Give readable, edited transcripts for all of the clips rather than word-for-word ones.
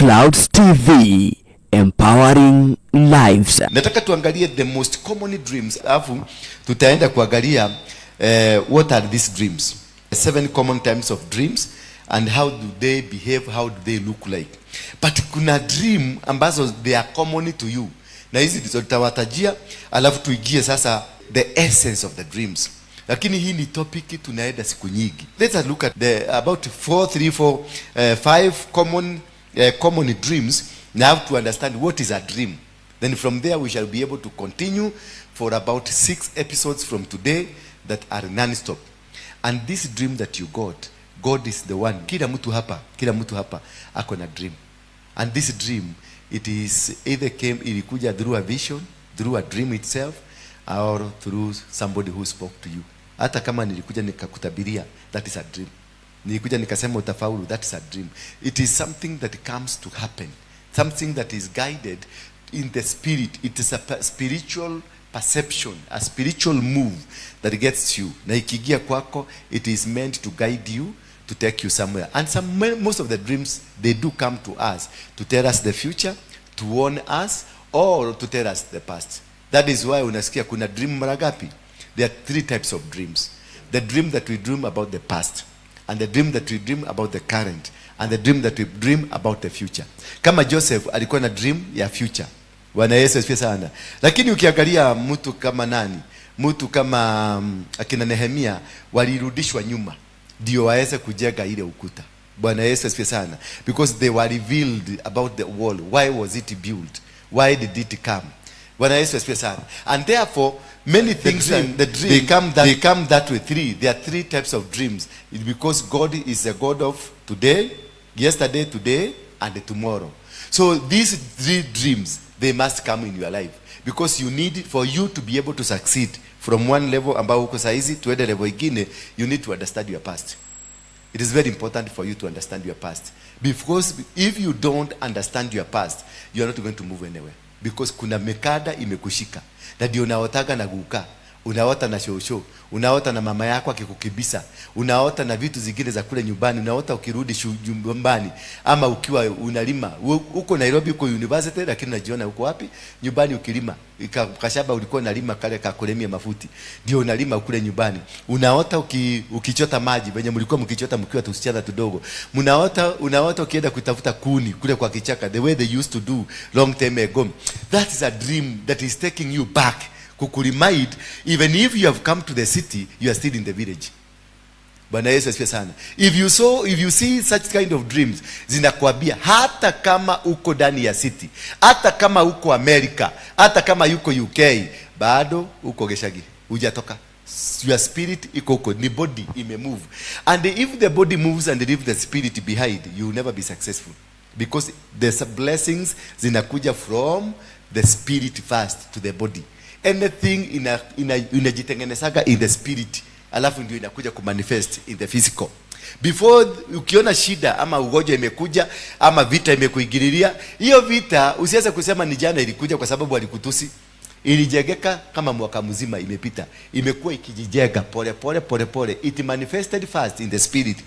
Clouds TV, empowering lives. Nataka tuangalie the most common dreams, alafu tutaenda kuangalia what are these dreams, seven common types of dreams and how do they behave, how do they look like. But kuna dream ambazo they are common to you, na hizi ndizo tutawatajia, alafu tuingie sasa the essence of the dreams. Lakini hii ni topic tunaenda siku nyingi. Let us look at the about 4 3 4 5 common common dreams. Now to understand what is a dream, then from there we shall be able to continue for about six episodes from today that are non-stop. And this dream that you got, God is the one. Kila mtu hapa, kila mtu hapa ako na dream. And this dream, it is either came, ilikuja through a vision, through a dream itself, or through somebody who spoke to you. Hata kama nilikuja nikakutabiria, that is a dream. Nilikuja nikasema utafaulu, that is a dream. It is something that comes to happen, something that is guided in the spirit. It is a spiritual perception, a spiritual move that gets you. Na ikiingia kwako, it is meant to guide you, to take you somewhere. And most of the dreams, they do come to us to tell us the future, to warn us, or to tell us the past. That is why unasikia kuna dream mara ngapi? There are three types of dreams: the dream that we dream about the past, and the dream that we dream about the current, and the dream that we dream about the future. Kama Joseph alikuwa na dream ya future. Bwana Yesu asifiwe sana. Lakini ukiangalia mtu kama nani, mtu kama akina Nehemia, walirudishwa nyuma ndio waweze kujenga ile ukuta. Bwana Yesu asifiwe sana. Because they were revealed about the wall. Why was it built? Why did it come? Bwana Yesu asifiwe sana. And therefore many things, dream, the dream, they come that way. Three. There are three types of dreams. It's because God is a God of today, yesterday, today, and tomorrow. So these three dreams, they must come in your life because you need it for you to be able to succeed from one level ambao uko saizi tuende level ingine. You need to understand your past. It is very important for you to understand your past, because if you don't understand your past, you are not going to move anywhere, because kuna mekada imekushika na ndio unaotaga na guka, unaota na shosho, unaota na mama yako akikukibisa, unaota na vitu zingine za kule nyumbani, unaota ukirudi nyumbani ama ukiwa unalima. Uko Nairobi, uko university, lakini unajiona uko wapi? Nyumbani ukilima. Kashamba ulikuwa unalima kale kakulemia mafuti, ndio unalima kule nyumbani. Unaota ukichota maji venye mlikuwa mkichota mkiwa tusichana tudogo. Mnaota, unaota ukienda kutafuta kuni kule kwa kichaka, the way they used to do long time ago. That is a dream that is taking you back, kukuremind even if you have come to the city, you are still in the village. Bwana Yesu asifiwe sana. If you see such kind of dreams, zinakwambia hata kama uko ndani ya city, hata kama uko America, hata kama yuko UK, bado uko geshagi, hujatoka. Your spirit iko huko, ni body imemove. And if the body moves and leave the spirit behind, you will never be successful, because the blessings zinakuja from the spirit first to the body. Anything inajitengenezaga in the spirit, alafu ndio inakuja kumanifest in the physical. Before ukiona shida ama ugonjwa imekuja ama vita imekuingililia, hiyo vita usiweze kusema ni jana ilikuja kwa sababu walikutusi. Ilijengeka kama mwaka mzima imepita, imekuwa ikijijenga pole pole pole pole. It manifested first in the spirit.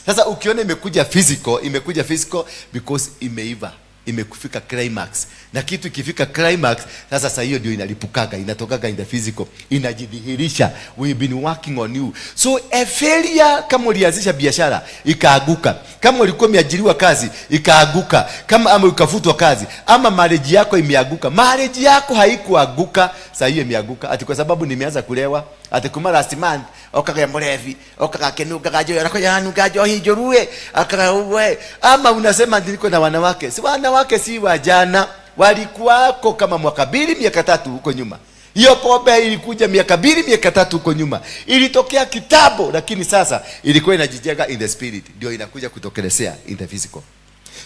Sasa ukiona imekuja physical, imekuja physical because imeiva, imekufika climax. Na kitu ikifika climax, sasa saa hiyo ndio inalipukaga, inatokaga in the physical, inajidhihirisha. We've been working on you. So a failure, kama ulianzisha biashara ikaaguka, kama ulikuwa umeajiriwa kazi ikaaguka, kama ama ukafutwa kazi, ama marriage yako imeaguka. Marriage yako haikuaguka, saa hiyo imeaguka ati kwa sababu nimeanza kulewa, ati kuma last month okaga murevi, okaga kenungaga njohi, anakoja njohi njũru akaga uwe, ama unasema niko na wanawake. Si wanawake, si wajana walikuwako kama mwaka 2, miaka 3 huko nyuma. Hiyo pombe ilikuja miaka 2, miaka 3 huko nyuma, ilitokea kitambo, lakini sasa ilikuwa inajijenga in the spirit, ndio inakuja kutokelezea in the physical.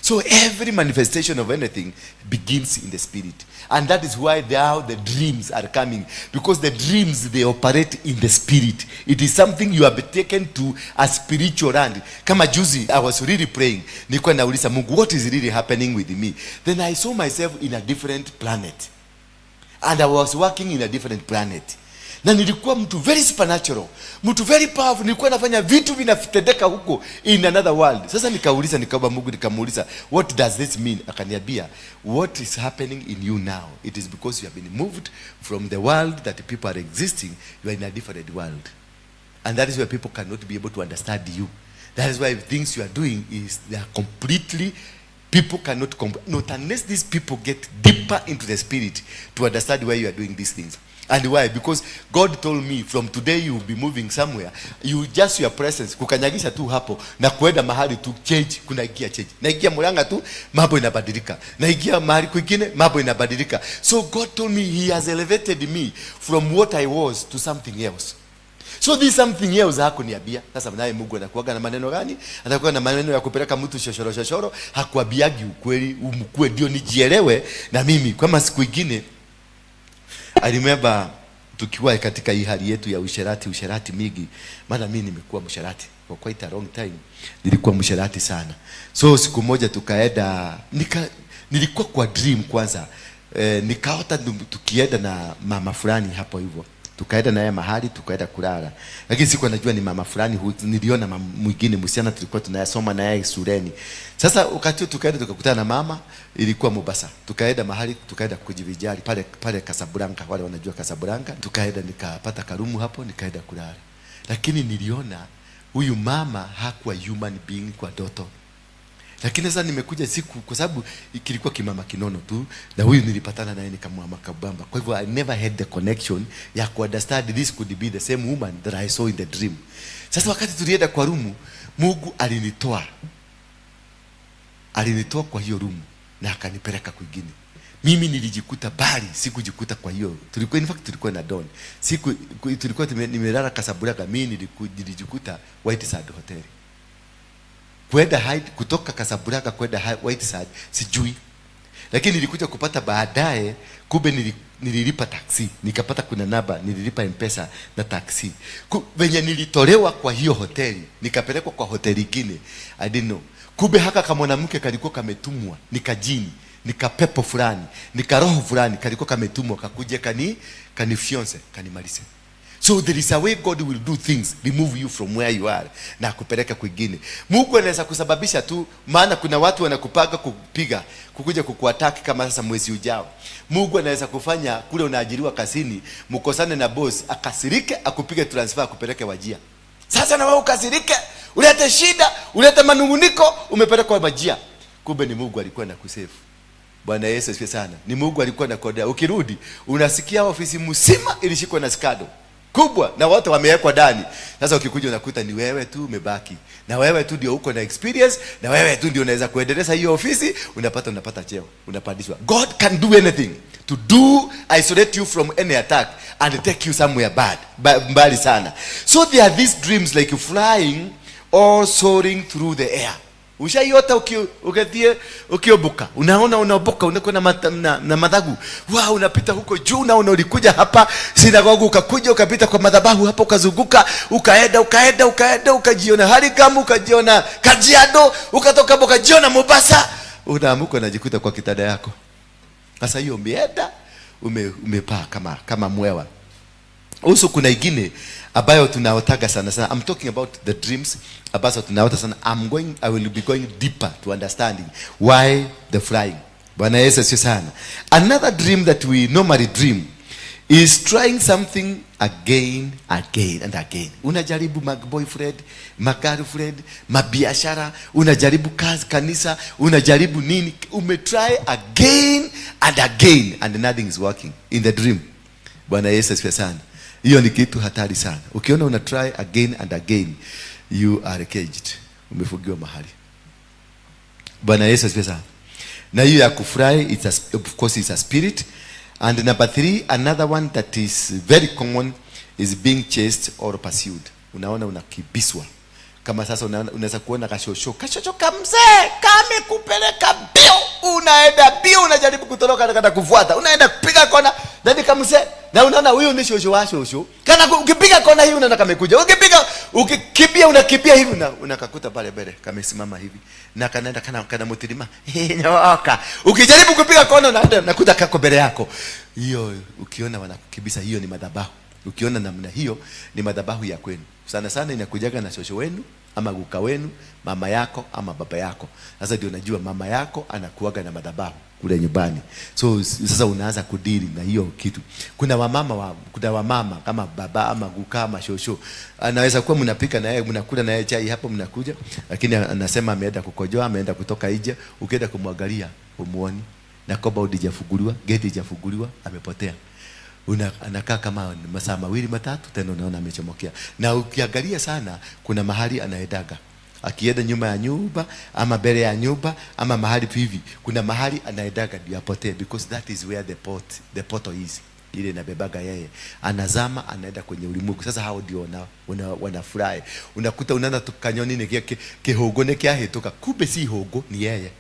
So every manifestation of anything begins in the spirit. And that is why now the dreams are coming. Because the dreams, they operate in the spirit. It is something you have taken to a spiritual land. Kama juzi, I was really praying. Nilikuwa nauliza Mungu, what is really happening with me? Then I saw myself in a different planet. And I was working in a different planet. Na nilikuwa mtu very supernatural, mtu very powerful. Nilikuwa nafanya vitu vinatendeka huko in another world. Sasa nikauliza, nikaomba Mungu, nikamuuliza, "What does this mean?" Akaniambia, "What is happening in you now, it is because you have been moved from the world that people are existing. You are in a different world, and that is why people cannot be able to understand you. That is why things you are doing is they are completely, people cannot not unless these people get deeper into the spirit to understand why you are doing these things." And why? Because God told me, from today you will be moving somewhere. You just your presence, kukanyagisha tu hapo na kuenda mahali tu, change, kunaingia change. Naingia Murang'a tu, mambo inabadilika. Naingia mahali kwingine, mambo inabadilika. So God told me he has elevated me from what I was to something else. So this something else hakuniambia. Sasa naye Mungu anakuaga na maneno gani? Anakuwa na maneno ya kupeleka mtu shoshoro shoshoro, hakuambiagi ukweli, umkue ndio nijielewe na mimi. Kama siku ingine, I remember tukiwa katika hii hali yetu ya usherati, usherati mingi, maana mimi nimekuwa msherati for quite a long time. Nilikuwa msherati sana. So siku moja tukaenda, nilikuwa kwa dream kwanza. Nikaota tukienda na mama fulani hapo hivyo. Tukaenda naye mahali, tukaenda kulala, lakini sikuwa najua ni mama fulani. Niliona mama mwingine, msichana tulikuwa tunayasoma naye shuleni. Sasa wakati huo tukaenda, tukakutana na mama, ilikuwa Mombasa. Tukaenda mahali, tukaenda kujivijali pale pale Casablanca, wale wanajua Casablanca. Tukaenda, nikapata karumu hapo, nikaenda kulala, lakini niliona huyu mama hakuwa human being kwa ndoto. Lakini sasa nimekuja siku, kwa sababu kilikuwa kimama kinono tu, na huyu nilipatana naye nikamwama kabamba. Kwa hivyo I never had the connection ya ku understand this could be the same woman that I saw in the dream. Sasa wakati tulienda kwa rumu, Mungu alinitoa kwa hiyo rumu na akanipeleka kwingine. Mimi nilijikuta bali sikujikuta kwa hiyo. Tulikuwa, in fact, tulikuwa na Don siku tulikuwa nimelala Casablanca. Mimi nilijikuta White Sand Hotel. Kwenda hide kutoka Casablanca kwenda White Sand sijui, lakini nilikuja kupata baadaye, kumbe nililipa taxi, nikapata kuna namba, nililipa M-Pesa na taxi. Venye nilitolewa kwa hiyo hoteli, nikapelekwa kwa hoteli ingine, I didn't know. Kumbe haka kama mwanamke kalikuwa kametumwa, nikajini, nikapepo fulani, nikaroho fulani, kalikuwa kametumwa kakuje kanifyonze, kanimalize. So there is a way God will do things, remove you from where you are na kupeleka kwingine. Mungu anaweza kusababisha tu, maana kuna watu wanakupanga kupiga, kukuja kukuattack kama sasa mwezi ujao. Mungu anaweza kufanya kule unaajiriwa kazini, mkosane na boss, akasirike, akupige transfer, akupeleke Wajir. Sasa na wewe ukasirike, ulete shida, ulete manunguniko, umepelekwa Wajir. Kumbe ni Mungu alikuwa anakusave. Bwana Yesu asifiwe sana. Ni Mungu alikuwa anakodea. Ukirudi unasikia ofisi mzima ilishikwa na scandal kubwa na wote wamewekwa ndani. Sasa ukikuja unakuta ni wewe tu umebaki, na wewe tu ndio uko na experience, na wewe tu ndio unaweza kuendeleza hiyo ofisi. Unapata cheo, unapandishwa. God can do anything to do isolate you from any attack and take you somewhere bad, mbali sana. So there are these dreams like flying or soaring through the air. Ushaiota ukitie ukiobuka, unaona unaobuka, unakuwa na madhagu. Wow, unapita huko juu, unaona ulikuja hapa sinagogu, ukakuja ukapita kwa madhabahu hapo, ukazunguka, ukaenda, ukaenda, ukaenda, ukajiona Hurlingham, ukajiona Kajiado, ukatoka hapo ukajiona Mombasa. Unaamuka unajikuta kwa kitanda yako. Sasa hiyo umeenda, umepaa kama mwewa. Also kuna ingine ambayo tunaotaga sana sana. I'm talking about the dreams ambazo tunaota sana. I will be going deeper to understanding why the flying. Bwana Yesu asifiwe sana. Another dream that we normally dream is trying something again, again and again. Unajaribu ma boyfriend, ma girlfriend, mabiashara, unajaribu kazi, kanisa, unajaribu nini, umetry again and again and nothing is working in the dream. Bwana Yesu asifiwe sana. Hiyo ni kitu hatari sana. Ukiona una try again and again, you are caged. Umefungiwa mahali. Bwana Yesu asifiwe sana. Na hiyo ya kufurahi, of course it's a spirit. And number three, another one that is very common is being chased or pursued. Unaona unakimbizwa. Kama sasa unaweza kuona kashosho, kashosho kamzee kamekupeleka mbio, unaenda mbio, unajaribu kutoroka na kufuata, unaenda kupiga kona, then kamzee, na unaona huyu ni shosho wa shosho. Kana ukipiga kona hii unaona kamekuja. Ukipiga, ukikimbia, unakimbia hivi, unakakuta pale mbele kamesimama hivi na kanaenda kana mutirima. Nyoka. Ukijaribu kupiga kona unaenda unakuta kako mbele yako. Hiyo ukiona wanakukimbiza, hiyo ni madhabahu. Ukiona namna hiyo ni madhabahu ya kwenu. Sana sana inakujaga na shosho wenu ama guka wenu, mama yako ama baba yako. Sasa ndio unajua mama yako anakuaga na madhabahu kule nyumbani. So sasa unaanza kudili na hiyo kitu. Kuna wamama kama baba ama guka ama shosho. Anaweza kuwa mnapika na yeye, mnakula na yeye chai hapo mnakuja, lakini anasema ameenda kukojoa, ameenda kutoka nje, ukienda kumwangalia humuoni. Na compound haijafunguliwa, gate haijafunguliwa, amepotea. Anakaa kama masaa mawili matatu, tena unaona amechomokea. Na ukiangalia sana kuna mahali anaendaga. Akienda nyuma ya nyumba ama mbele ya nyumba ama mahali hivi, kuna mahali anaendaga ndio apotee, because that is where the portal is. Ile inabebaga yeye. Anazama anaenda kwenye ulimwengu. Sasa hao ndio wanafurahi. Unakuta unaona kanyoni ni kihogo ne kiahituka, kumbe si hogo ni yeye.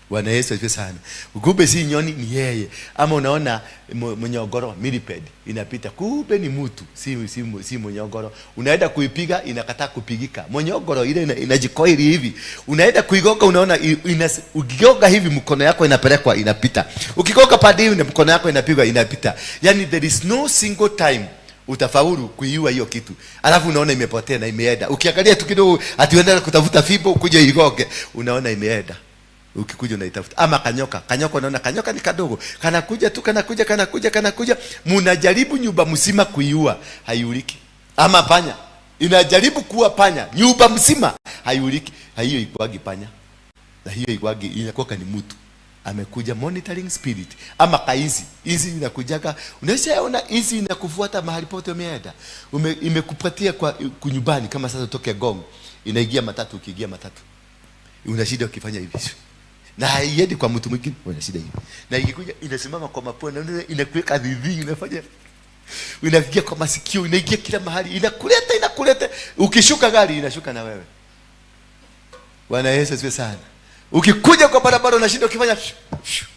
Bwana Yesu asifiwe sana. Kumbe si nyoni ni yeye. Ama unaona mnyongoro millipede inapita, kumbe ni mtu, si mnyongoro. Unaenda kuipiga inakataa kupigika. Mnyongoro ile inajikoili hivi. Unaenda kuigoga unaona ukigoga hivi mkono yako inapelekwa inapita. Ukigoga pande hivi mkono yako inapigwa inapita. Yani there is no single time utafaulu kuiua hiyo kitu. Alafu unaona imepotea na imeenda. Ukiangalia tu kidogo ati unaenda kutafuta fimbo kuja igoge, unaona imeenda. Ukikuja unaitafuta. Ama kanyoka. Kanyoka unaona kanyoka ni kadogo. Kanakuja tu, kanakuja, kanakuja, kanakuja. Mnajaribu nyumba mzima kuiua, haiuliki. Ama panya. Inajaribu kuua panya, nyumba mzima haiuliki. Hiyo ikuagi panya. Na hiyo ikuagi inakuwa ni mtu. Amekuja monitoring spirit. Ama kaizi. Hizi inakujaga. Unashaona hizi inakufuata mahali pote umeenda. Imekupatia kwa kunyumbani kama sasa utoke Gong. Inaingia matatu, ukiingia matatu. Una shida ukifanya hivi. Na haiendi kwa mtu mwingine, una shida hivi. Na ikikuja inasimama kwa mapua na inakuweka dhidhi, inafanya inaingia kwa masikio, inaingia kila mahali, inakuleta, inakuleta. Ukishuka gari inashuka na wewe. Bwana Yesu asifiwe sana. Ukikuja kwa barabara unashinda ukifanya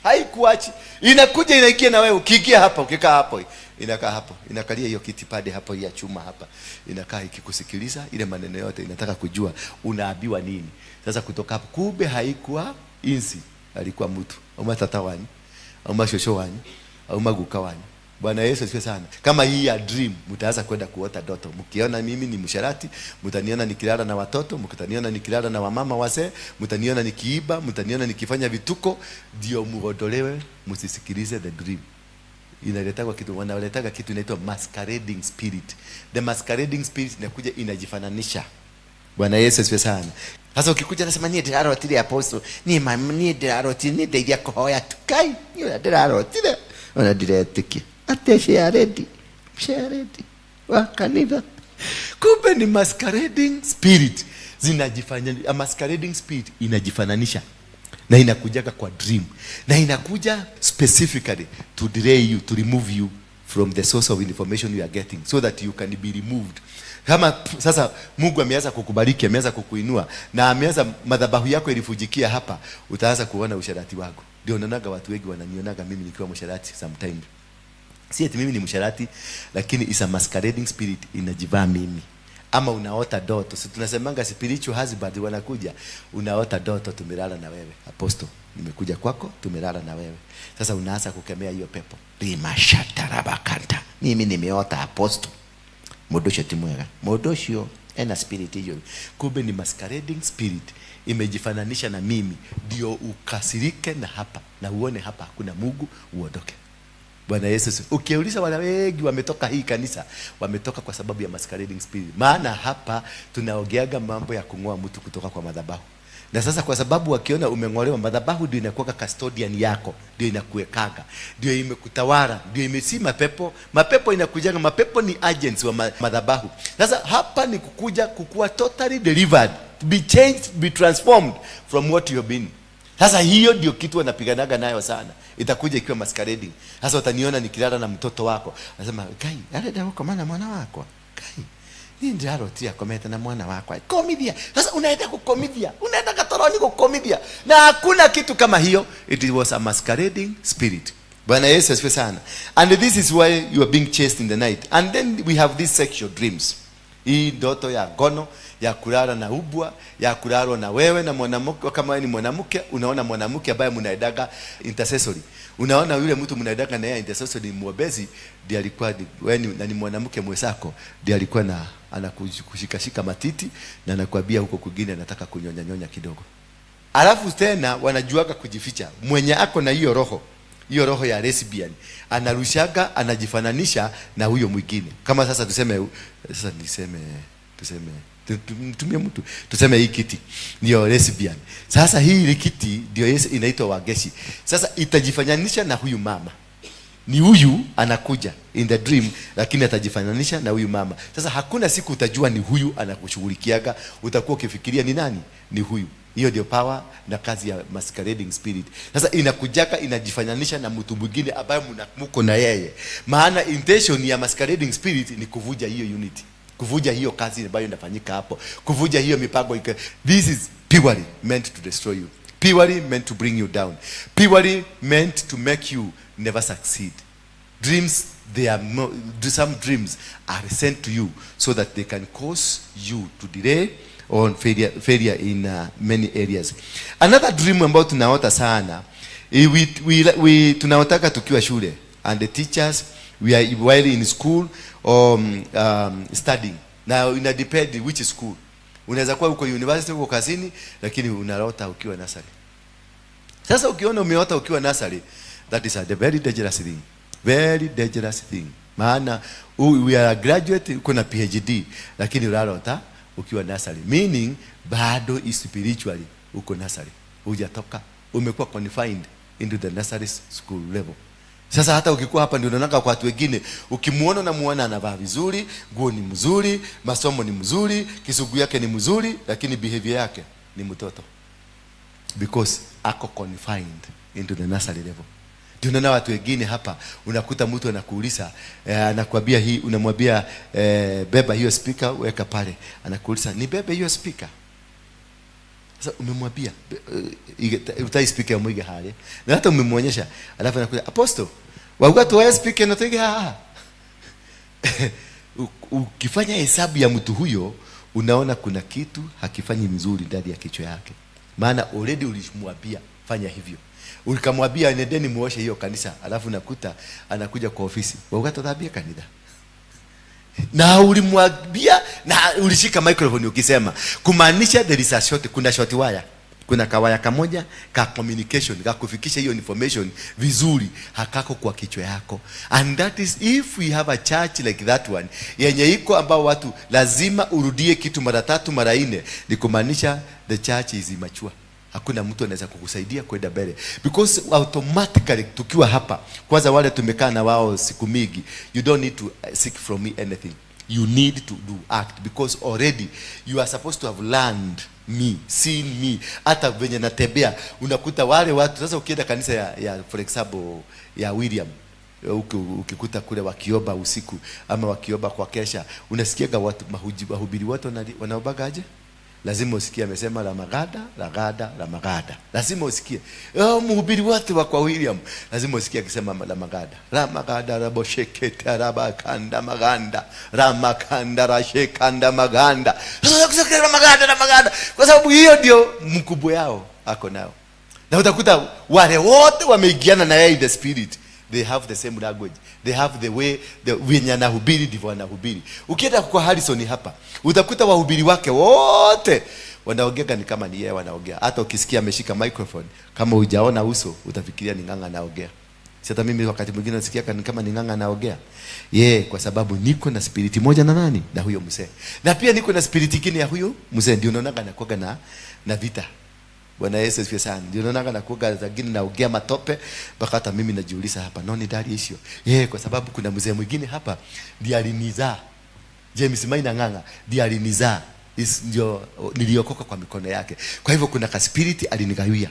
haikuachi. Inakuja inaingia na wewe, ukiingia hapa, ukikaa hapo, inakaa hapo, inakalia hiyo kiti pade hapo ya chuma hapa. Inakaa ikikusikiliza ile maneno yote, inataka kujua unaambiwa nini. Sasa kutoka hapo kumbe haikuwa insi, alikuwa mtu. Au tata wanyu, au shosho wanyu, au maguka wanyu. Bwana Yesu asifiwe sana. Kama hii ya dream, mtaanza kwenda kuota ndoto. Mkiona mimi ni msharati, mtaniona nikilala na watoto, mtaniona nikilala na wamama wazee, mtaniona nikiiba, mtaniona nikifanya vituko, ndio muondolewe, msisikilize the dream. Inaletaga kitu, wanaletaga kitu inaitwa masquerading spirit. The masquerading spirit inakuja inajifananisha. Bwana Yesu asifiwe sana. Sasa ukikuja nasema ni ndirarotire apostle, ni mama ni ndirarotire, ni ndeithia kuhoya tu. Kai, ni ndirarotire. Ona ndiretikia. Ate share ready wa kanitha. Kumbe ni masquerading spirit. Zinajifanya, a masquerading spirit inajifananisha. Na inakujaga kwa dream. Na inakuja specifically to delay you, to remove you from the source of information you are getting, so that you can be removed. Kama sasa Mungu ameanza kukubariki, ameanza kukuinua, na ameanza madhabahu yako ilifujikia hapa, utaanza kuona usharati wako. Ndio unaonaga watu wengi wananionaga mimi nikiwa msharati sometimes. Si eti mimi ni msharati, lakini is a masquerading spirit inajivaa mimi. Ama unaota ndoto. Si tunasemanga spiritual husband wanakuja, unaota ndoto tumelala na wewe. Apostle, nimekuja kwako, tumelala na wewe. Sasa unaanza kukemea hiyo pepo. Rimashatarabakanta. Mimi nimeota apostle. Modosho timwega. Modosho ena spirit hiyo. Kumbe ni masquerading spirit imejifananisha na mimi. Ndio ukasirike na hapa na uone hapa hakuna Mungu, uondoke. Bwana Yesu. Ukiuliza wale wengi wametoka hii kanisa, wametoka kwa sababu ya masquerading spirit. Maana hapa tunaongeaga mambo ya kungoa mtu kutoka kwa madhabahu. Na sasa kwa sababu wakiona umengolewa, madhabahu ndio inakuwa custodian yako, ndio inakuwekaga, ndio imekutawala, ndio imesima pepo. Mapepo inakujaga, mapepo ni agents wa madhabahu. Sasa hapa ni kukuja kukua totally delivered, to be changed, be transformed from what you have been. Sasa hiyo ndio kitu wanapiganaga nayo sana. Itakuja ikiwa masquerading. Sasa utaniona nikilala na mtoto wako. Anasema, "Kai, arenda huko maana mwana wako." Kai, ni ndarotia kometa na mwana wako. Komithia. Sasa unaenda kukomithia. Unaenda katoroni kukomithia. Na hakuna kitu kama hiyo. It was a masquerading spirit. Bwana Yesu asifiwe sana. And this is why you are being chased in the night. And then we have these sexual dreams. Hii ndoto ya gono, ya kulala na ubwa, ya kulala na wewe na mwanamke. Kama wewe ni mwanamke, unaona mwanamke ambaye mnaendaga intercessory. Unaona yule mtu mnaendanga na yeye intercessor ni mwombezi, ndiye alikuwa na ni mwanamke mwenzako, ndiye alikuwa na anakushikashika matiti na anakuambia huko kwingine anataka kunyonya nyonya kidogo. Alafu tena wanajuaga kujificha. Mwenye ako na hiyo roho, hiyo roho ya lesbian, anarushaga, anajifananisha na huyo mwingine. Kama sasa tuseme, sasa niseme, tuseme tumie mtu, tuseme hii kiti ndio lesbian. Sasa hii kiti ndio inaitwa wageshi. Sasa itajifananisha na huyu mama. Ni huyu anakuja in the dream, lakini atajifananisha na huyu mama. Sasa hakuna siku utajua ni huyu anakushughulikiaga, utakuwa ukifikiria ni nani? Ni huyu. Hiyo ndio power na kazi ya masquerading spirit. Sasa inakujaka inajifananisha na mtu mwingine ambaye mko na yeye. Maana intention ya masquerading spirit ni kuvuja hiyo unity, kuvuja hiyo kazi ambayo inafanyika hapo, kuvuja hiyo mipango. This is purely meant to destroy you, purely meant to bring you down, purely meant to make you never succeed. Dreams, they are some dreams are sent to you so that they can cause you to delay on failure in many areas. Another dream ambayo tunaota sana, we tunaotaka tukiwa shule, and the teachers, we are while in school or studying. Now ina depend which school. Unaweza kuwa uko university, uko kazini, lakini unaota ukiwa nursery. Sasa ukiona umeota ukiwa nursery, that is a very dangerous thing. Very dangerous thing. Maana we are a graduate, uko na PhD, lakini unalota ukiwa nursery. Meaning bado is spiritually uko nursery. Hujatoka, umekuwa confined into the nursery school level. Sasa hata ukikuwa hapa ndio unaona kwa watu wengine, ukimuona unamuona anavaa vizuri, nguo ni mzuri, masomo ni mzuri, kisugu yake ni mzuri, lakini behavior yake ni mtoto. Because ako confined into the nursery level. Ndio unaona watu wengine hapa unakuta mtu anakuuliza, anakuambia hii, unamwambia beba hiyo speaker weka pale. Anakuuliza ni bebe hiyo speaker? Sasa umemwambia utai speaker mwige hali. Na hata umemwonyesha, alafu anakuja, "Apostle, wauga tuwaye speaker na tuige haha." Ukifanya hesabu ya mtu huyo unaona kuna kitu hakifanyi mzuri ndani ya kichwa yake. Maana already ulimwambia fanya hivyo. Ulikamwambia nendeni muoshe hiyo kanisa, alafu nakuta anakuja kwa ofisi. Wauga tuthambie kanitha. Na ulimwambia na ulishika microphone ukisema, kumaanisha there is a short, kuna short wire. Kuna kawaya kamoja ka communication ka kufikisha hiyo information vizuri hakako kwa kichwa yako. And that is if we have a church like that one yenye iko ambao watu lazima urudie kitu mara tatu mara nne, ni kumaanisha the church is immature. Hakuna mtu anaweza kukusaidia kwenda mbele, because automatically tukiwa hapa, kwanza wale tumekaa na wao siku mingi, you don't need to seek from me anything. You need to do act, because already you are supposed to have learned me, seen me. Hata venye natembea unakuta wale watu. Sasa ukienda kanisa ya for example ya William, ukikuta kule wakiomba usiku ama wakiomba kwa kesha, unasikiaga watu wahubiri wote wanaombaga aje? Lazima usikie amesema la magada, la gada, la magada. Lazima usikie. Oh, mhubiri wote wa kwa William lazima usikie akisema la magada, la magada, la boshekete, rabakanda maganda, ramakanda, rashekanda maganda. Sasa kusikia la magada, la magada, kwa sababu hiyo ndio mkubwa yao ako nao. Na utakuta wale wote wameingiana na yeye in the spirit, they have the same language, they have the way the wenye anahubiri ndivyo wanahubiri. Ukienda kwa Harrison hapa utakuta wahubiri wake wote wanaongea ni kama ni yeye wanaongea. Hata ukisikia ameshika microphone, kama hujaona uso utafikiria ni Ng'ang'a anaongea. Si hata mimi wakati mwingine nasikia kama ni Ng'ang'a anaongea ye, kwa sababu niko na spirit moja na nani? Na huyo mzee. Na pia niko na spirit ingine ya huyo mzee. Ndio unaona anakuwa na vita. Bwana Yesu asifiwe sana. Ndio naona nakuga zingine naongea matope mpaka hata mimi najiuliza hapa, no ni ndari hiyo. Yeye kwa sababu kuna mzee mwingine hapa ndiye alinizaa. James Maina Ng'ang'a ndiye alinizaa. Ndio niliokoka kwa mikono yake. Kwa hivyo kuna ka spirit alinigawia.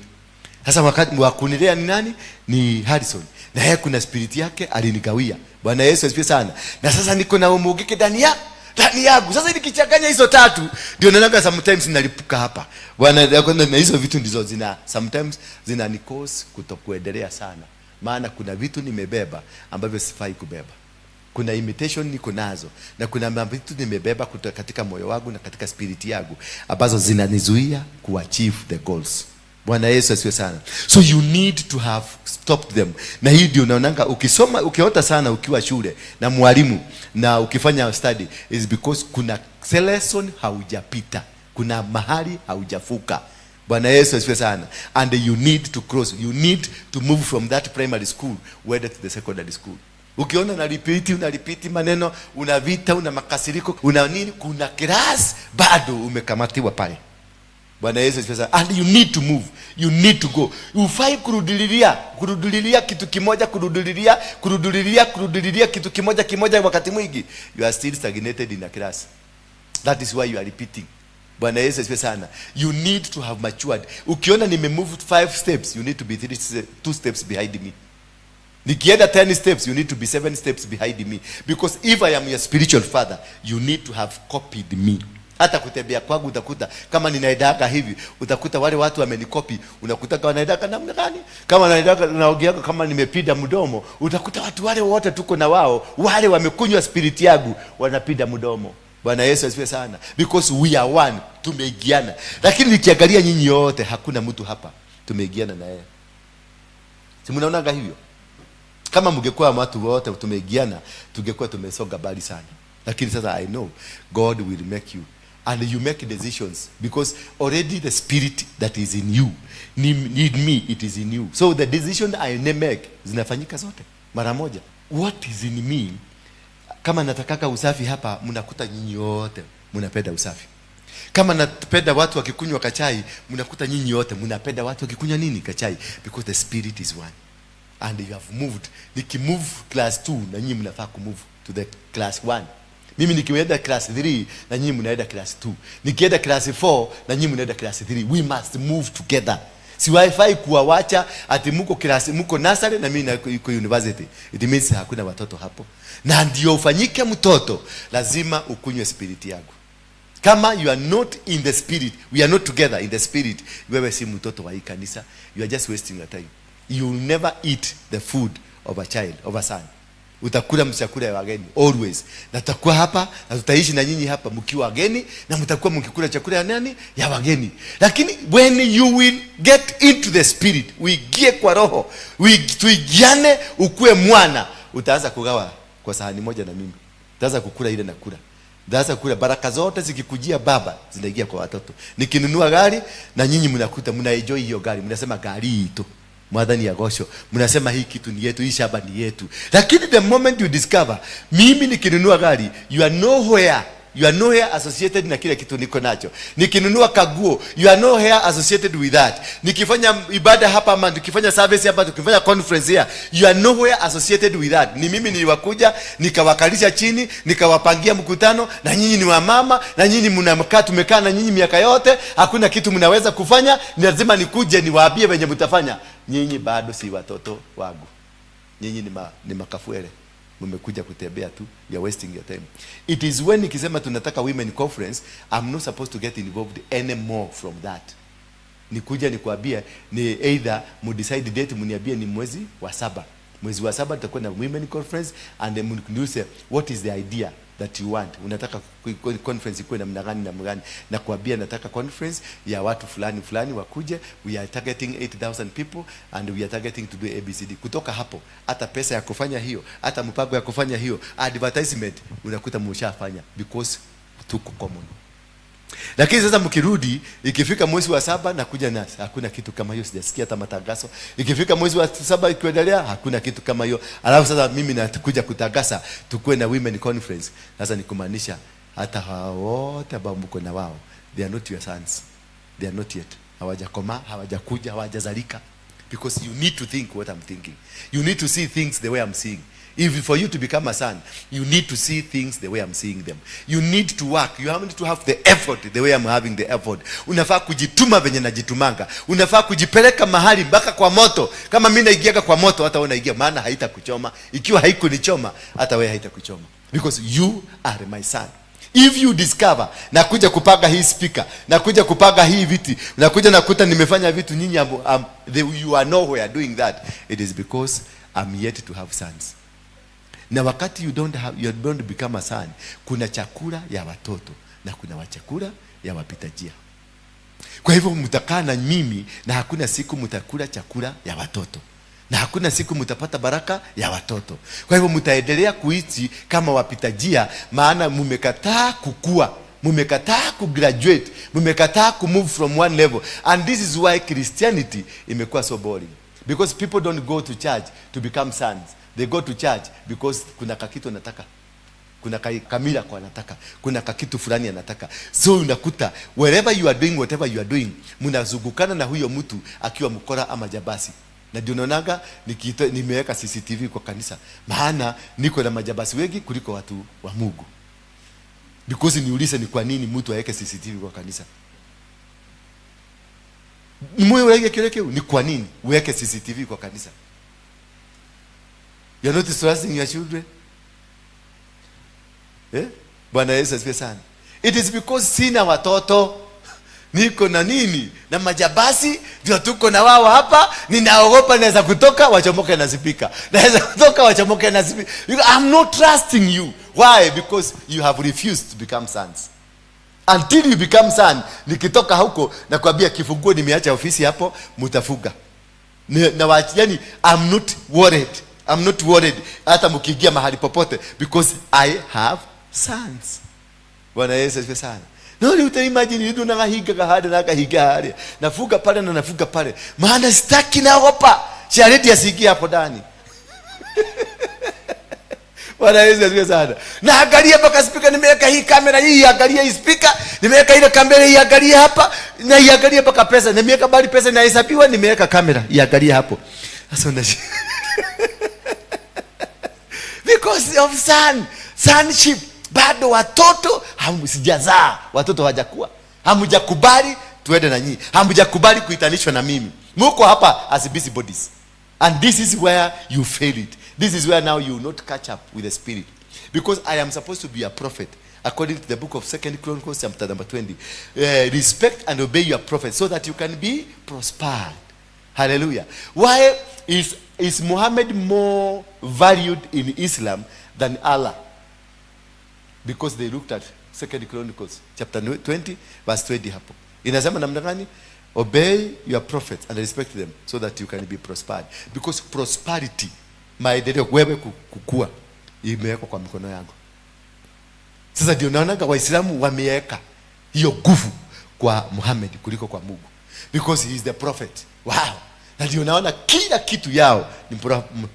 Sasa wakati wa kunilea ni nani? Ni Harrison. Na yeye kuna spirit yake alinigawia. Bwana Yesu asifiwe sana. Na sasa niko na umugike ndani yangu. Sasa nikichanganya hizo tatu ndio naona sometimes nalipuka hapa. Bwana, na hizo vitu ndizo zina sometimes zina ni cause kutokuendelea sana. Maana kuna vitu nimebeba ambavyo sifai kubeba. Kuna imitation niko nazo na kuna vitu nimebeba kutoka katika moyo wangu na katika spirit yangu ambazo zinanizuia kuachieve the goals. Bwana Yesu asifiwe sana. So you need to have stopped them. Na hii ndio unaonanga ukisoma, ukiota sana ukiwa shule na mwalimu na ukifanya study, is because kuna lesson haujapita, kuna mahali haujafuka. Bwana Yesu asifiwe sana. And you need to cross, you need to move from that primary school whether to the secondary school. Ukiona una repeat maneno, una vita, una makasiriko, una nini, kuna class bado umekamatiwa pale. Bwana Yesu asifiwe sana. And you need to move. You need to go. Ufai kurudilia, kurudilia kitu kimoja, kurudilia, kurudilia, kurudilia kitu kimoja kimoja wakati mwingi. You are still stagnated in a class. That is why you are repeating. Bwana Yesu asifiwe sana. You need to have matured. Ukiona nimemove five steps, you need to be two steps behind me. Nikienda 10 steps, you need to be seven steps behind me. Because if I am your spiritual father, you need to have copied me. Hata kutembea kwangu utakuta kama ninaendaga hivi, utakuta wale watu wamenikopi, unakuta kama naendaga namna gani? Kama naendaga naongeaga kama nimepinda mdomo, utakuta watu wale wote tuko na wao, wale wamekunywa spirit yangu, wanapinda mdomo. Bwana Yesu asifiwe sana. Because we are one, tumeingiana. Lakini nikiangalia nyinyi yote, hakuna mtu hapa tumeingiana na yeye. Si mnaonaga hivyo? Kama mngekuwa watu wote tumeingiana, tungekuwa tumesonga mbali sana. Lakini sasa I know God will make you and you make decisions, because already the spirit that is in you need me, it is in you. So the decision I make zinafanyika zote mara moja. What is in me, kama natakaka usafi hapa, mnakuta nyinyi wote mnapenda usafi. Kama napenda watu wakikunywa kachai, mnakuta nyinyi wote mnapenda watu wakikunywa nini? Kachai. Because the spirit is one and you have moved. Nikimove class 2, na nyinyi mnafaa kumove to the class 1. Mimi nikienda class 3, na nyinyi mnaenda class 2. Nikienda class 4, na nyinyi mnaenda class 3. We must move together. Siwaifai kuwawacha ati muko class, muko nursery na mimi niko university. It means hakuna watoto hapo. Na ndio ufanyike mtoto, lazima ukunywe spirit yangu. Kama you are not in the spirit, we are not together in the spirit, wewe si mtoto wa hii kanisa. You are just wasting your time. You will never eat the food of a child, of a son. Utakula mchakula ya wageni always. Na tutakuwa hapa na tutaishi na nyinyi hapa mkiwa wageni, na mtakuwa mkikula chakula ya nani? Ya wageni. Lakini when you will get into the spirit, uingie kwa roho, tuigiane, ukue mwana, utaanza kugawa kwa sahani moja na mimi. Utaanza kukula ile nakula. Utaanza kukula baraka zote zikikujia baba zinaingia kwa watoto. Nikinunua gari, na nyinyi mnakuta mna enjoy hiyo gari, mnasema gari hii tu. Mwathani agocwo. Mnasema hii kitu ni yetu, hii shamba ni yetu. Lakini the moment you discover mimi nikinunua gari, you are nowhere associated na kile kitu niko nacho. Nikinunua kaguo, you are nowhere associated with that. Nikifanya ibada hapa ama nikifanya service hapa, tukifanya conference here, you are nowhere associated with that. Ni mimi niliwakuja, nikawakalisha chini, nikawapangia mkutano, na nyinyi ni wamama, na nyinyi mnakaa, tumekaa na nyinyi miaka yote, hakuna kitu mnaweza kufanya, ni lazima nikuje niwaambie venye mtafanya. Nyinyi bado si watoto wangu. Nyinyi ni makafuere, mmekuja kutembea tu. You are wasting your time. It is when nikisema tunataka women conference, I'm not supposed to get involved anymore from that. Nikuja nikuambie ni either mudecide date, mniambie ni mwezi wa saba. Mwezi wa saba tutakuwa na women conference, and then mniulize what is the idea that you want. Unataka conference ikuwe namna gani, namna gani? Na kuambia nataka conference ya watu fulani fulani wakuje. We are targeting 8000 people and we are targeting to do ABCD. Kutoka hapo, hata pesa ya kufanya hiyo, hata mpango ya kufanya hiyo advertisement, unakuta mshafanya because tuko common. Lakini sasa mkirudi, ikifika mwezi wa saba nakuja na hakuna kitu kama hiyo, sijasikia hata matangazo. Ikifika mwezi wa saba ikiendelea, hakuna kitu kama hiyo. Alafu sasa mimi nakuja kutangaza tukuwe na women conference. Sasa ni kumaanisha hata hao wote ambao mko na wao, they are not your sons. They are not yet. Hawajakomaa, hawajakuja, hawajazalika. Because you need to think what I'm thinking. You need to see things the way I'm seeing. If for you to become a son, you need to see things the way I'm seeing them. You need to work. You have to have the effort the way I'm having the effort. Unafaa kujituma venye najitumanga. Unafaa kujipeleka mahali mpaka kwa moto. Kama mimi naingiaga kwa moto, hata wewe unaingia, maana haitakuchoma. Ikiwa haikunichoma, hata wewe haitakuchoma. Because you are my son. If you discover nakuja kupanga hii speaker, nakuja kupanga hii viti, nakuja nakuta nimefanya vitu nyinyi you are nowhere doing that, it is because I'm yet to have sons. Na wakati you don't become a son, kuna chakula ya watoto na kuna wachakula ya wapita njia. Kwa hivyo mtakaa na mimi na hakuna siku mtakula chakula ya watoto. Na hakuna siku mtapata baraka ya watoto. Kwa hivyo mtaendelea kuishi kama wapita njia, maana mmekataa kukua, mmekataa kugraduate, mmekataa kumove from one level. And this is why Christianity imekuwa so boring. Because people don't go to church to become sons. They go to church because kuna kakitu anataka. Kuna kamila kwa anataka. Kuna kakitu fulani anataka. So unakuta wherever you are doing whatever you are doing, mnazungukana na huyo mtu akiwa mkora ama jabasi. Na ndio naonaga nimeweka CCTV kwa kanisa, maana niko na majabasi wengi kuliko watu wa Mungu. Because niulize ni kwa nini mtu aweke CCTV kwa kanisa? Mwe uweke kile kile, ni kwa nini uweke CCTV kwa kanisa? You are not trusting your children? Eh? Bwana Yesu asifiwe sana. It is because sina watoto. Niko na nini? Na majabasi ndio tuko na wao hapa. Ninaogopa naweza kutoka wachomoke na sipika. Naweza kutoka wachomoke na sipika. I'm not trusting you. Why? Because you have refused to become sons. Until you become son, nikitoka huko nakwambia kifunguo nimeacha ofisi hapo, mtafuga. Na yani I'm not worried. I'm not worried hata mkiingia mahali popote because I have sons. Bwana Yesu asifiwe sana. No, you can imagine you do na higa kahada na kahiga hali. Nafuga pale na nafuga pale. Maana sitaki naogopa. Charity asiingie hapo ndani. Bwana Yesu asifiwe sana. Na angalia mpaka speaker nimeweka hii kamera hii, angalia hii speaker, nimeweka ile kamera hii, angalia hapa, na iangalie mpaka pesa, nimeweka bali pesa inahesabiwa, nimeweka kamera, iangalie hapo. Sasa because of sonship. Bado watoto sijazaa, watoto hawajakuwa, hamjakubali tuende na nyinyi, hamjakubali kuitanishwa na mimi. Mko hapa as busy bodies. And this is where you fail it. This is where now you will not catch up with the spirit. Because I am supposed to be a prophet. According to the book of 2 Chronicles chapter number 20. Respect and obey your prophet so that you can be prospered. Hallelujah. Why is Muhammad more valued in Islam than Allah? Because they looked at 2 Chronicles chapter 20 verse 20 hapo. Inasema namna gani? Obey your prophets and respect them so that you can be prospered. Because prosperity, maendeleo, wewe kukua, imewekwa kwa mikono yangu. Sasa ndio naona Waislamu wameweka hiyo nguvu kwa Muhammad kuliko kwa Mungu. Because he is the prophet. Wow. Na ndio naona kila kitu yao ni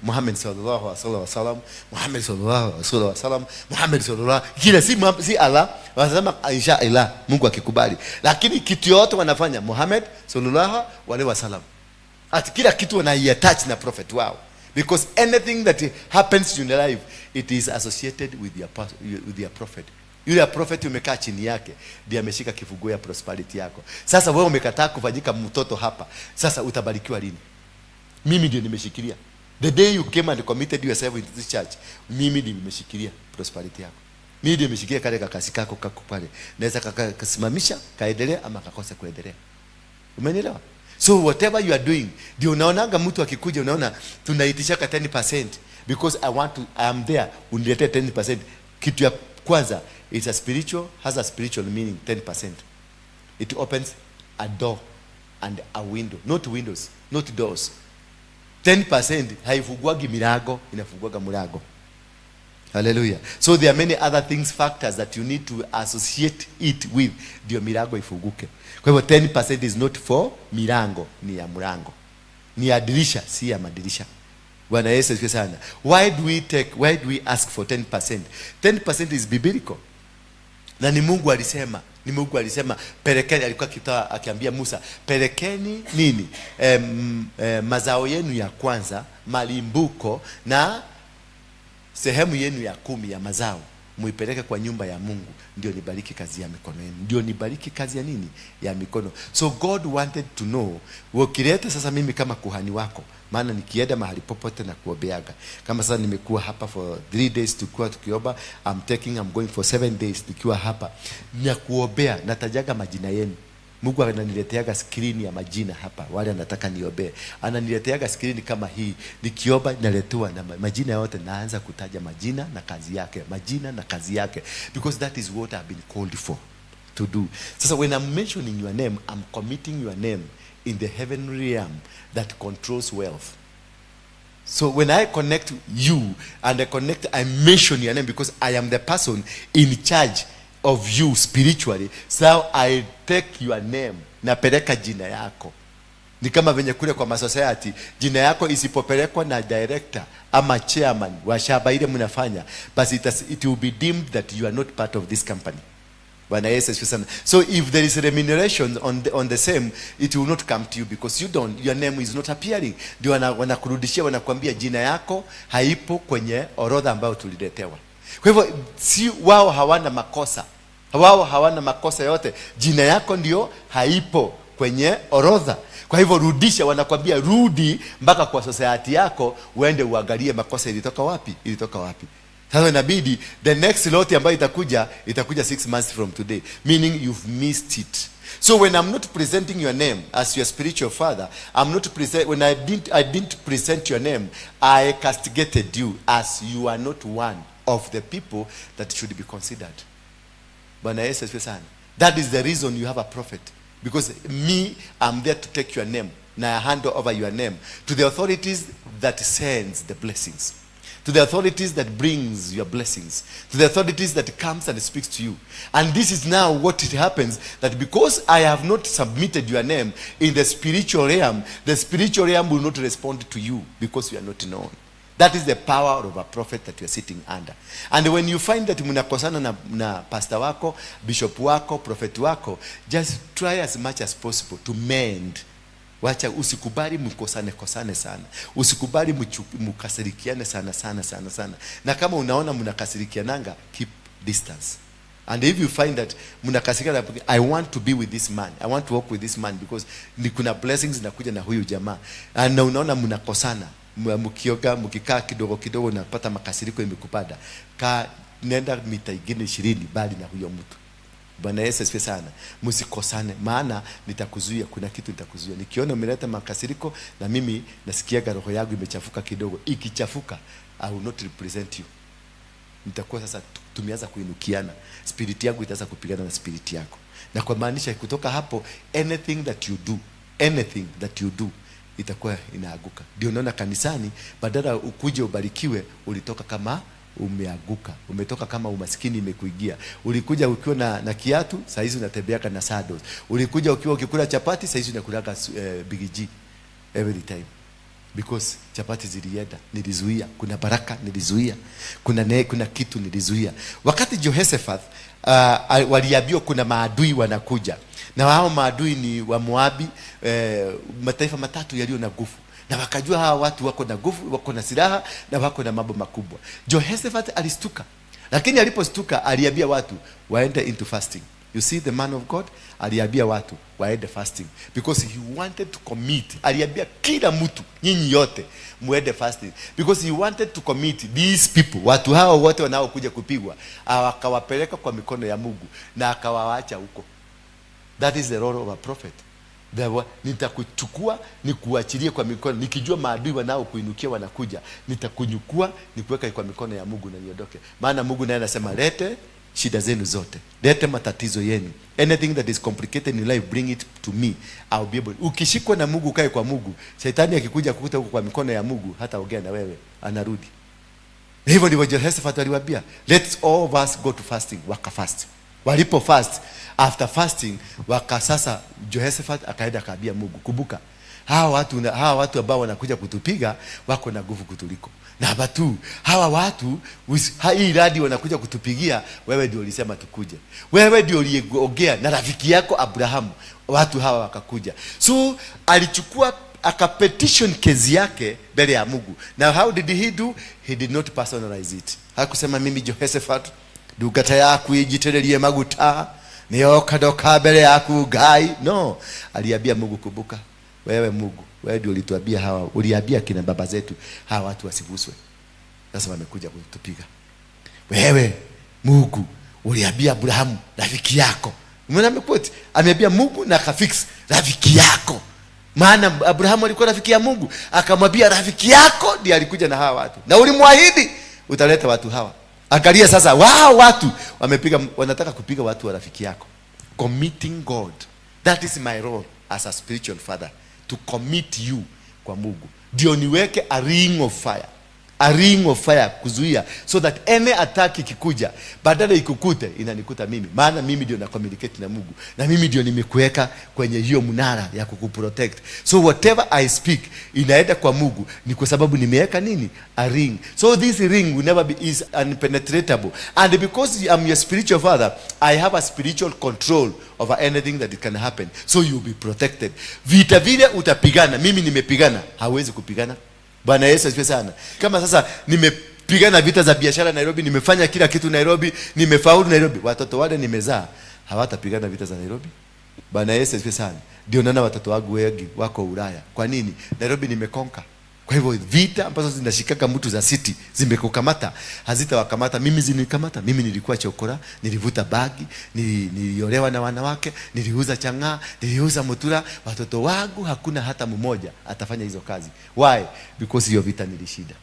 Muhammad sallallahu alaihi wasallam, Muhammad sallallahu alaihi wasallam, Muhammad sallallahu, kila si Allah, wanasema insha Allah Mungu akikubali. Lakini kitu yote wanafanya Muhammad sallallahu alaihi wasallam. Ati kila kitu wanaiattach na prophet wao. Because anything that happens in your life, it is associated with your prophet. Yule prophet umekaa chini yake ndiye ameshika kifunguo ya prosperity yako. Sasa wewe umekataa kufanyika mtoto hapa. Sasa utabarikiwa lini? Mimi ndiye nimeshikilia. The day you came and committed yourself into this church, mimi ndiye nimeshikilia prosperity yako. Mimi ndiye nimeshikilia kale kakasi kako kako pale. Naweza kakasimamisha, kaendelea ama kakose kuendelea. Umenielewa? So whatever you are doing, ndio unaonanga mtu akikuja unaona tunaitisha 10% because I am there, uniletee 10%. Kitu ya kwanza, it's a spiritual, has a spiritual meaning, 10%. It opens a door and a window. Not windows, not doors. 10% haifunguagi milango, inafunguaga mlango. Hallelujah. So there are many other things, factors that you need to associate it with ndio milango ifunguke. Kwa hivyo 10% is not for milango, ni ya mlango. Ni ya dirisha, si ya madirisha. Bwana Yesu asifiwe sana. Why do we ask for 10%? 10% is biblical. Na ni Mungu alisema, pelekeni, alikuwa akitoa akiambia Musa, pelekeni nini? Mazao yenu ya kwanza, malimbuko na sehemu yenu ya 10 ya mazao, muipeleke kwa nyumba ya Mungu, ndio nibariki kazi ya mikono yenu. Ndio nibariki kazi ya nini? Ya mikono. So God wanted to know, ukileta sasa mimi kama kuhani wako, maana nikienda mahali popote na kuombeaga. Kama sasa nimekuwa hapa for 3 days tukiwa tukiomba, I'm going for 7 days tukiwa hapa. Na kuombea natajaga majina yenu. Mungu ananileteaga screen ya majina hapa, wale anataka niombee. Ananileteaga screen kama hii. Nikiomba naletewa na majina yote, naanza kutaja majina na kazi yake, majina na kazi yake, because that is what I've been called for. to do. Sasa when I'm mentioning your name, I'm committing your name in the heavenly realm that controls wealth. So when I connect you and I connect, I mention your name because I am the person in charge of you spiritually. So I take your name, napeleka jina yako. Ni kama venye kule kwa masociety, jina yako isipopelekwa na director ama chairman wa shamba ile mnafanya, basi it will be deemed that you are not part of this company. Bwana Yesu asifiwe sana. So if there is remuneration on the same, it will not come to you because you don't, your name is not appearing. Ndio wanakurudishia, wanakuambia jina yako haipo kwenye orodha ambayo tuliletewa. Kwa hivyo si wao hawana makosa. Wao hawana makosa yote. Jina yako ndio haipo kwenye orodha. Kwa hivyo rudisha, wanakwambia rudi mpaka kwa society yako uende uangalie makosa ilitoka wapi, ilitoka wapi. Sasa inabidi the next lot ambayo itakuja, itakuja 6 months from today, meaning you've missed it. So when I'm not presenting your name as your spiritual father, I'm not present when I didn't present your name, I castigated you as you are not one of the people that should be considered. Bwana Yesu asifiwe sana. That is the reason you have a prophet, because me, I'm there to take your name na I hand over your name to the authorities that sends the blessings, to the authorities that brings your blessings, to the authorities that comes and speaks to you. And this is now what it happens, that because I have not submitted your name in the spiritual realm, the spiritual realm will not respond to you because you are not known. That is the power of a prophet that you are sitting under. And when you find that mnakosana na pastor wako, bishop wako, prophet wako, just try as much as possible to mend. Wacha, usikubali mkosane kosane sana, usikubali mkasirikiane sana sana sana sana. Na kama unaona mnakasirikiananga, keep distance. And if you find that mnakasirikiana, "I want to be with this man, I want to work with this man because ni kuna blessings zinakuja na huyu jamaa," na unaona mnakosana, mkioga, mkikaa kidogo kidogo napata makasiriko imekupanda, ka nenda mita ingine 20 bali na huyo mtu. Bwana Yesu asifiwe sana. Msikosane, maana nitakuzuia, kuna kitu nitakuzuia. Nikiona umeleta makasiriko na mimi nasikiaga roho yangu imechafuka kidogo. Ikichafuka, I will not represent you. Nitakuwa sasa tumeanza kuinukiana. Spirit yangu itaanza kupigana na spirit yako. Na kwa maanisha kutoka hapo, anything that you do, anything that you do itakuwa inaaguka. Ndio unaona kanisani, badala ukuje ubarikiwe, ulitoka kama umeaguka, umetoka kama umaskini imekuingia. Ulikuja ukiwa na kiatu, saa hizi unatembeaka na sandals. Ulikuja ukiwa ukikula chapati, saa hizi unakulaga Big G every time because chapati zilienda, nilizuia. Kuna baraka nilizuia, kuna kitu nilizuia. Wakati Jehoshaphat waliambiwa kuna maadui wanakuja, na hao maadui ni wa Moabi, mataifa matatu yaliyo na nguvu, na wakajua hawa watu wako na nguvu, wako na silaha na wako na mambo makubwa. Jehoshaphat alistuka, lakini alipostuka aliambia watu waende into fasting. You see, the man of God aliambia watu waende fasting because he wanted to commit. Aliambia kila mtu, nyinyi yote muende fasting because he wanted to commit these people, watu hao wote wanaokuja kupigwa, akawapeleka kwa mikono ya Mungu na akawaacha huko. That is the role of a prophet. Nitakuchukua nikuachilie kwa mikono, nikijua maadui wanaokuinukia wanakuja, nitakunyukua nikuweka kwa mikono ya Mungu na niondoke. Maana Mungu naye anasema, "Lete shida zenu zote, lete matatizo yenu, anything that is complicated in life, bring it to me, I'll be able." Ukishikwa na Mungu, ukae kwa Mungu, shetani akikuja kukuta huko kwa mikono ya Mungu, hata ongea na wewe, anarudi. Na hivyo ndivyo Jehoshaphat aliwaambia, "Let's all of us go to fasting." Waka fast. Walipo fast, after fasting, waka sasa Jehoshaphat akaenda akaambia Mungu, "Kumbuka hawa watu ambao wanakuja kutupiga wako na nguvu kutuliko. Na tu hawa watu hii radi wanakuja kutupigia, wewe ndio ulisema tukuje. Wewe ndio uliongea na rafiki yako Abrahamu, watu hawa wakakuja." So alichukua akapetition kesi yake mbele ya Mungu. Now how did he do? He did not personalize it. Hakusema, "Mimi Jehoshaphat, ndungata yaku ijitĩrĩrie maguta, nĩyoka ndoka mbere yaku Ngai." No, aliambia Mungu, "Kumbuka wewe Mungu, wewe ndio ulituambia hawa, uliambia kina baba zetu hawa watu wasiguswe. Sasa wamekuja kutupiga. Wewe Mungu uliambia Abrahamu rafiki yako." Umeona amequote? Ameambia Mungu na akafix rafiki yako. Maana Abrahamu alikuwa rafiki ya Mungu, akamwambia rafiki yako ndiye alikuja na hawa watu. Na ulimwahidi utaleta watu hawa. Angalia sasa, wao watu wamepiga, wanataka kupiga watu wa rafiki yako. Committing God. That is my role as a spiritual father, to commit you kwa Mungu. Ndio niweke a ring of fire. A ring of fire kuzuia, so that any attack ikikuja, badala ikukute, inanikuta mimi. Maana mimi ndio na communicate na Mungu, na mimi ndio nimekuweka kwenye hiyo mnara ya kukuprotect. So whatever I speak inaenda kwa Mungu ni kwa sababu nimeweka nini? A ring. So this ring will never be, is unpenetratable. And because I'm your spiritual father, I have a spiritual control over anything that can happen. So you'll be protected. Vita vile utapigana, mimi nimepigana, hawezi kupigana. Bwana Yesu asifiwe sana. Kama sasa nimepigana vita za biashara Nairobi, nimefanya kila kitu Nairobi, nimefaulu Nairobi, watoto wale nimezaa hawatapigana vita za Nairobi. Bwana Yesu asifiwe sana. Ndio naona watoto wangu wengi wako Ulaya. Kwa nini? Nairobi nimeconquer. Kwa hivyo vita ambazo zinashikaka mtu za city zimekukamata, hazitawakamata. Mimi zinikamata. Mimi nilikuwa chokora, nilivuta bagi, niliolewa na wanawake, niliuza chang'aa, niliuza mutura. Watoto wangu hakuna hata mmoja atafanya hizo kazi. Why? Because hiyo vita nilishinda.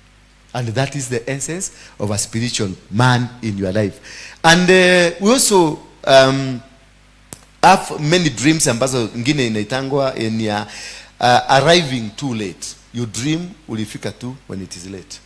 And that is the essence of a spiritual man in your life. And we also have many dreams ambazo ngine inaitangwa ni ya arriving too late. You dream ulifika tu when it is late.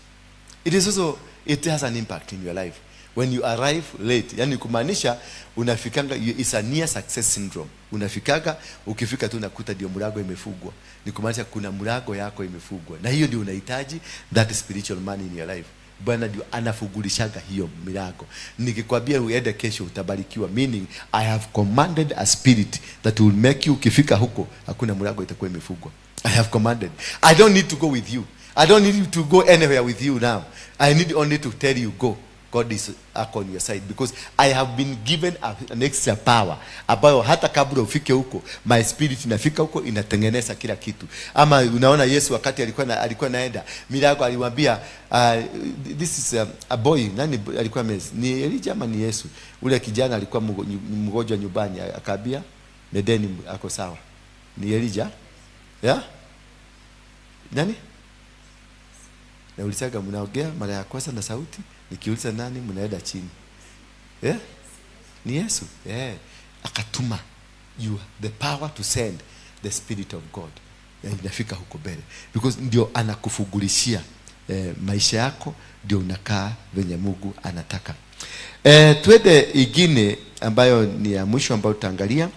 It is also, it has an impact in your life. When you arrive late, yani kumaanisha unafikanga, it's a near success syndrome. Unafikaga, ukifika tu unakuta ndio mlango imefungwa. Ni kumaanisha kuna mlango yako imefungwa. Na hiyo ndio unahitaji that spiritual man in your life. Bwana ndio anafungulishaga hiyo milango. Nikikwambia uende kesho utabarikiwa, meaning I have commanded a spirit that will make you, ukifika huko hakuna mlango itakuwa imefungwa. I have commanded. I don't need to go with you. I don't need to go anywhere with you now. I need only to tell you go. God is on your side because I have been given an extra power ambayo hata kabla ufike huko, my spirit inafika huko, inatengeneza kila kitu. Ama unaona Yesu wakati alikuwa naenda milango, aliwaambia, this is a boy, nani alikuwa ni Elijah ama ni Yesu? Ule kijana alikuwa mgonjwa nyumbani, akaambia nendeni, ako sawa. Ni Elijah? Yeah? Nani? Naulizaga, mnaongea mara ya kwanza na sauti, nikiuliza nani mnaenda chini. Yeah? Ni Yesu. Yeah. Akatuma you the power to send the spirit of God. Yeah, inafika huko mbele. Because ndio anakufugulishia maisha yako, ndio unakaa venye Mungu anataka. Twende ingine ambayo ni ya mwisho ambayo tutaangalia.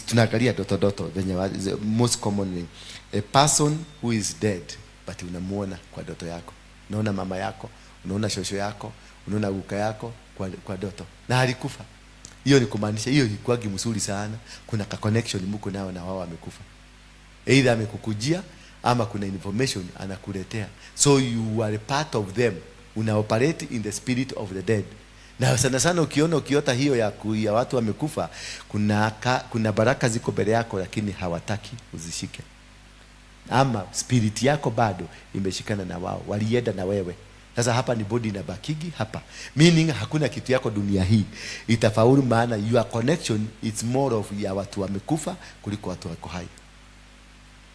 Tunaangalia doto doto venye most commonly a person who is dead but unamuona kwa doto yako. Unaona mama yako, unaona shosho yako, unaona guka yako kwa doto. Na alikufa. Hiyo ni kumaanisha hiyo ilikuwa mzuri sana. Kuna ka connection mko nao na wao wamekufa. Either amekukujia ama kuna information anakuletea. So you are a part of them. Una operate in the spirit of the dead. Na sana sana ukiona ukiota hiyo ya watu wamekufa, kuna baraka ziko mbele yako lakini hawataki uzishike. Ama spirit yako bado imeshikana na wao, walienda na wewe. Sasa hapa ni body na bakigi hapa. Meaning hakuna kitu yako dunia hii itafaulu, maana your connection it's more of ya watu wamekufa kuliko watu wako hai.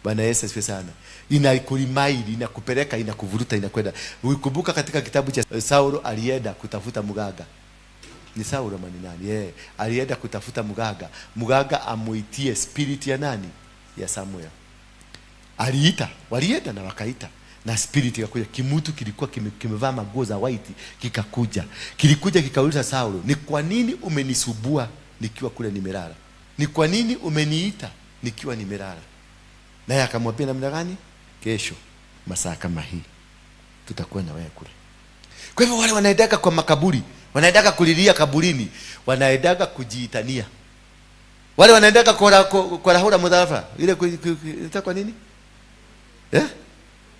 Bwana Yesu asifiwe sana. Inakulimaili, inakupeleka, inakuvuruta, inakwenda. Ukikumbuka katika kitabu cha Saulo alienda kutafuta mganga. Ni Saulo mani nani? Yeah. Alienda kutafuta mganga. Mganga amuitie spirit ya nani? Ya Samuel. Aliita, walienda na wakaita. Na spirit ikakuja. Kimutu kilikuwa kimevaa manguo za white kikakuja. Kilikuja kikauliza Saulo, ni kwa nini umenisubua nikiwa kule nimelala? Ni kwa nini umeniita nikiwa nimelala? Naye akamwambia namna gani? Kesho masaa kama hii tutakuwa na wewe kule. Kwa hivyo wale wanaendaka kwa makaburi, wanaendaka kulilia kaburini, wanaendaka kujiitania. Wale wanaendaka kwa rahura mudharafa, ile kwa nini?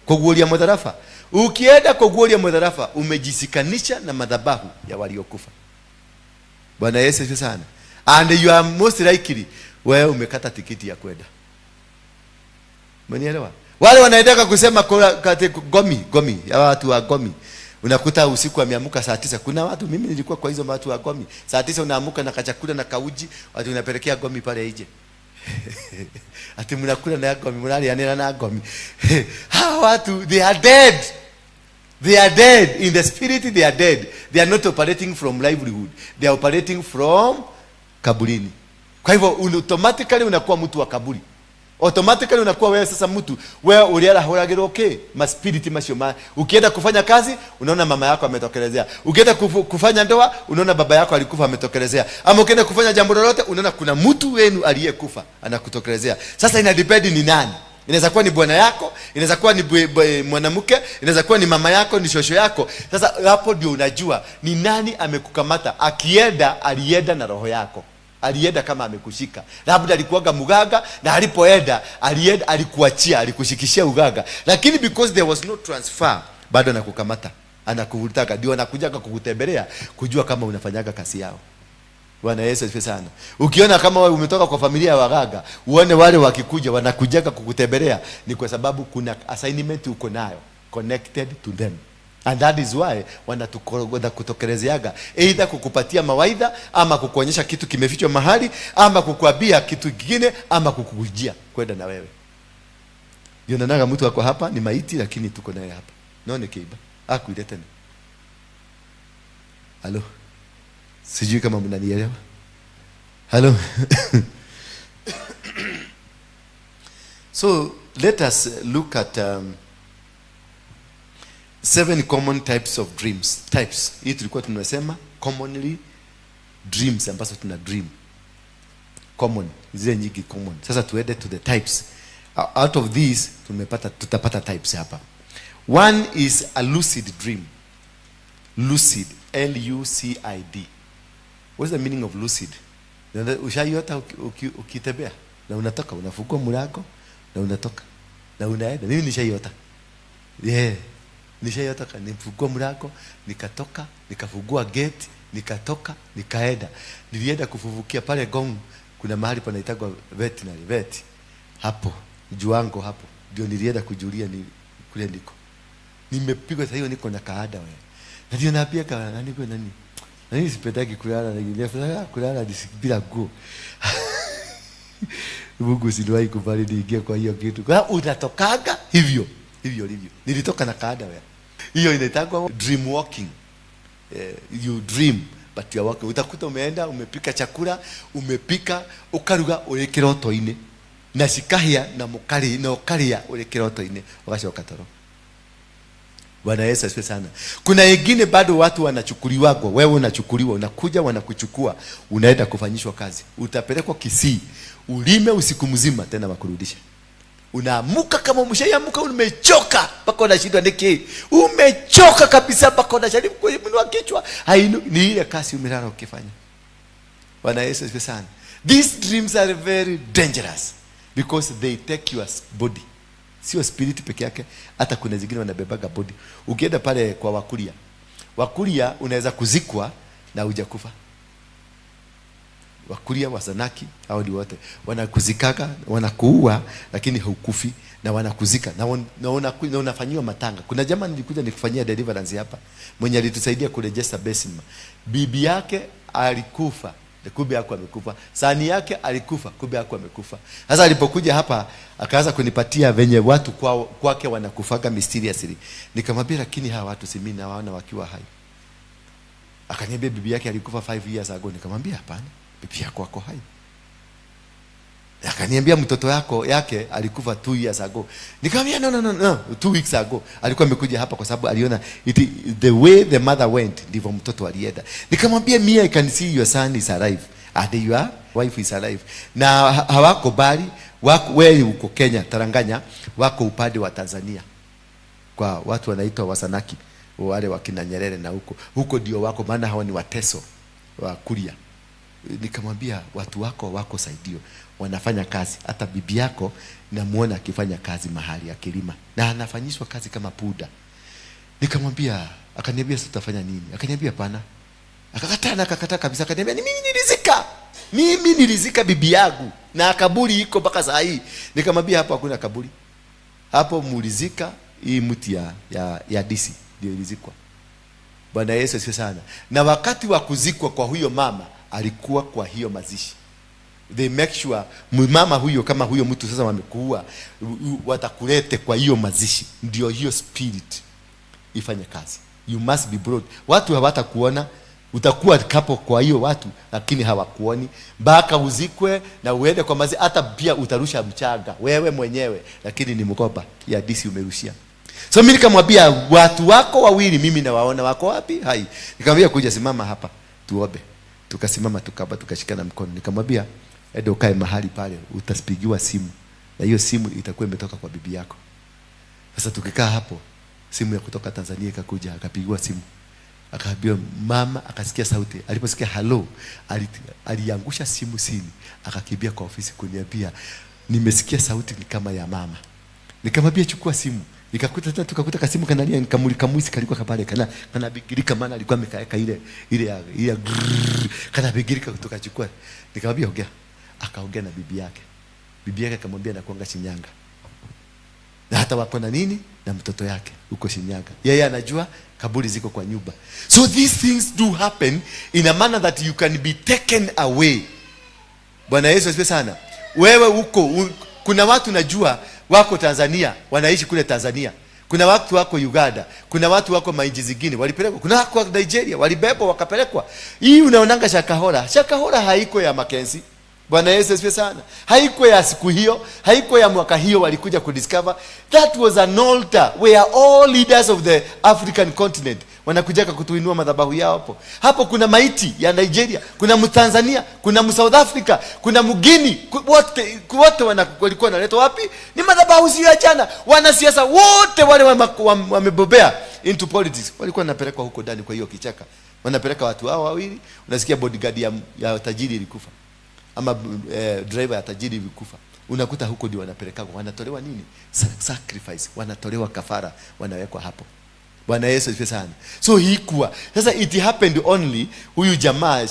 Kuguolia mudharafa. Ukienda kuguolia mudharafa, umejisikanisha na madhabahu ya waliokufa. Bwana Yesu asifiwe sana. And you are most likely wewe umekata tikiti ya kwenda. Umenielewa? Wale wanaendaka kusema gomi, gomi, hawa watu wa gomi. Unakuta usiku ameamka saa 9. Kuna watu, mimi nilikuwa kwa hizo watu wa gomi. Saa 9 unaamuka na kachakula na kauji, watu unapelekea gomi pale nje. Ati mnakula na gomi, mnalianela na gomi. Hawa watu, they are dead. They are dead. In the spirit they are dead. They are not operating from livelihood. They are operating from Kaburini. Kwa hivyo automatically unakuwa mtu wa kaburi. Automatically unakuwa wewe sasa mtu wewe uliarahuragirwo ki ma spirit macio ma. Ukienda kufanya kazi unaona mama yako ametokelezea. Ukienda kufanya ndoa unaona baba yako alikufa ametokelezea. Ama ukienda kufanya jambo lolote unaona kuna mtu wenu aliyekufa anakutokelezea. Sasa ina depend ni nani. Inaweza kuwa ni bwana yako, inaweza kuwa ni mwanamke, inaweza kuwa ni mama yako, ni shosho yako. Sasa hapo ndio unajua ni nani amekukamata. Akienda alienda na roho yako. Alienda kama amekushika. Labda alikuwaga mugaga na alipoenda alienda alikuachia, alikushikishia ugaga. Lakini because there was no transfer, bado anakukamata, anakuvutaka, ndio anakujaga kukutembelea kujua kama unafanyaga kazi yao. Bwana Yesu asifiwe sana. Ukiona kama wewe umetoka kwa familia ya wagaga, uone wale wakikuja wanakujaga kukutembelea, ni kwa sababu kuna assignment uko nayo connected to them. And that is why wanakutokerezeaga either kukupatia mawaidha ama kukuonyesha kitu kimefichwa mahali ama kukuambia kitu kingine ama kukujia kwenda na wewe. Ndio naona mtu wako hapa ni maiti lakini tuko naye hapa. Naone kiiba. Akuile tena. Halo. Sijui kama mnanielewa. Halo. So let us look at 7 common types of dreams. Types. Hii tulikuwa tunasema commonly dreams ambazo tuna dream. Common, zile nyingi common. Sasa tuende to the types. Out of these tutapata types hapa. One is a lucid dream. Lucid, L-U-C-I-D. What's the meaning of lucid? Ushaiota ukitembea na unatoka, unafungua mlango na unatoka na unaenda. Mimi nishaiota. Yeah. Nishaiota nifungua mlango, nikatoka, nikafungua gate, nikatoka, nikaenda. Nilienda kufuvukia pale Gong, kuna mahali panaitwa veterinary vet. Hapo, Juango hapo. Ndio nilienda kujulia ni kule niko. Nimepigwa sasa hiyo niko na kaada wewe. Na ndio naambia kwa nani kwa nani. Na nini sipendaki kulala na nilifanya kulala bila nguo. Mungu siliwahi kubali niingie kwa hiyo kitu. Kwa unatokaga hivyo. Hivyo hivyo. Nilitoka na kaada wewe. Hiyo inaitwa dream walking. You dream but you are walking. Utakuta umeenda umepika chakula, umepika ukaruga uri kiroto-ini. Na cikahia na mukari na ukaria uri kiroto-ini ugacoka toro. Bwana Yesu asifiwe sana. Kuna wengine bado watu wanachukuliwa, wewe unachukuliwa, unakuja wanakuchukua, unaenda kufanyishwa kazi. Utapelekwa Kisii, ulime usiku mzima tena wakurudisha. Unaamuka kama umeshaamuka umechoka mpaka unashindwa niki. Umechoka kabisa mpaka unajaribu kuinua kichwa. Hainu, ni ile kazi umelala ukifanya. Bwana Yesu asifiwe sana. These dreams are very dangerous because they take your body. Sio spirit peke yake, hata kuna zingine wanabebaga body. Ukienda pale kwa Wakuria, Wakuria unaweza kuzikwa na hujakufa. Wakuria, Wazanaki, hao ni wote wanakuzikaka, wanakuua lakini haukufi na wanakuzika na unafanyiwa matanga. Kuna jamaa nilikuja nikufanyia deliverance hapa, mwenye alitusaidia kurejesha basin. Bibi yake alikufa, kumbe yako amekufa. Sani yake alikufa, kumbe yako amekufa. Sasa alipokuja hapa akaanza kunipatia venye watu kwake wanakufaga mysteriously. Nikamwambia lakini hawa watu si mimi nawaona wakiwa hai. Akaniambia bibi yake alikufa 5 years ago. Nikamwambia hapana, bibi yako ako hai. Akaniambia mtoto yake alikufa 2 years ago. Nikamwambia no, 2 weeks ago. Alikuwa amekuja hapa kwa sababu aliona the way the mother went ndivyo mtoto alienda. Nikamwambia me I can see your son is alive and your wife is alive. Na hawako bali, wako wewe uko Kenya, Taranganya, wako upande wa Tanzania. Kwa watu wanaitwa Wasanaki, wale wakina Nyerere na huko. Huko ndio wako, maana hawa ni Wateso wa Kuria. Nikamwambia watu wako wako saidio, wanafanya kazi. Hata bibi yako namuona akifanya kazi mahali akilima na anafanyishwa kazi kama puda. Nikamwambia, akaniambia sitafanya nini? Akaniambia hapana. Akakataa na akakataa kabisa. Akaniambia ni mimi nilizika. Mimi nilizika bibi yangu na kaburi iko mpaka saa hii. Nikamwambia hapo hakuna kaburi. Hapo mulizika hii mti ya disi ndio ilizikwa. Bwana Yesu asifiwe sana. Na wakati wa kuzikwa kwa huyo mama alikuwa kwa hiyo mazishi. They make sure mama huyo kama huyo mtu sasa wamekuua watakulete kwa hiyo mazishi. Ndio hiyo spirit ifanye kazi. You must be brought. Watu hawatakuona, Utakuwa kapo kwa hiyo watu, lakini hawakuoni mpaka uzikwe na uende kwa mazi. Hata pia utarusha mchanga wewe mwenyewe, lakini ni mkoba ya disi umerushia. So mimi nikamwambia, watu wako wawili mimi nawaona wako wapi hai. Nikamwambia, kuja simama hapa tuombe. Tukasimama, tukaba, tukashikana mkono. Nikamwambia, ende ukae mahali pale, utapigiwa simu na hiyo simu itakuwa imetoka kwa bibi yako. Sasa tukikaa hapo, simu ya kutoka Tanzania ikakuja, akapigiwa simu, akaambiwa mama. Akasikia sauti. Aliposikia hello, aliangusha simu chini, akakimbia kwa ofisi kuniambia, nimesikia sauti ni kama ya mama. Nikamwambia, chukua simu. Nikakuta tena, tukakuta kasimu kanalia. Nikamulika mwisi kalikuwa pale kana bigirika, maana alikuwa amekaeka ile grrrr, kana bigirika. Tukachukua, nikamwambia, ongea. Akaongea na bibi yake. Bibi yake akamwambia nakuanga Shinyanga na hata wako na nini na mtoto yake huko Shinyanga. Yeye anajua kaburi ziko kwa nyumba. So these things do happen in a manner that you can be taken away. Bwana Yesu asifiwe sana. Wewe huko kuna watu najua wako Tanzania, wanaishi kule Tanzania. Kuna watu wako Uganda, kuna watu wako mainchi zingine walipelekwa, kuna watu wako Nigeria walibebwa wakapelekwa. Hii unaonanga Shakahola. Shakahola haiko ya Mackenzie. Bwana Yesu asifiwe sana. Haiko ya siku hiyo, haiko ya mwaka hiyo walikuja kudiscover. That was an altar where all leaders of the African continent wanakujaga kutuinua madhabahu yao hapo. Hapo kuna maiti ya Nigeria, kuna Mtanzania, kuna Msouth Africa, kuna Mgini, wote wote walikuwa wanaletwa wapi? Ni madhabahu sio ya jana. Wanasiasa wote wale wamebobea into politics walikuwa wanapelekwa huko ndani kwa hiyo kichaka. Wanapeleka watu hao wawili, unasikia bodyguard ya tajiri ilikufa ama driver ya tajiri ilikufa. Unakuta huko ndio wanapeleka, wanatolewa nini? Sacrifice, wanatolewa kafara, wanawekwa hapo. Bwana Yesu asifiwe sana. So hii kuwa sasa, it happened only huyu jamaa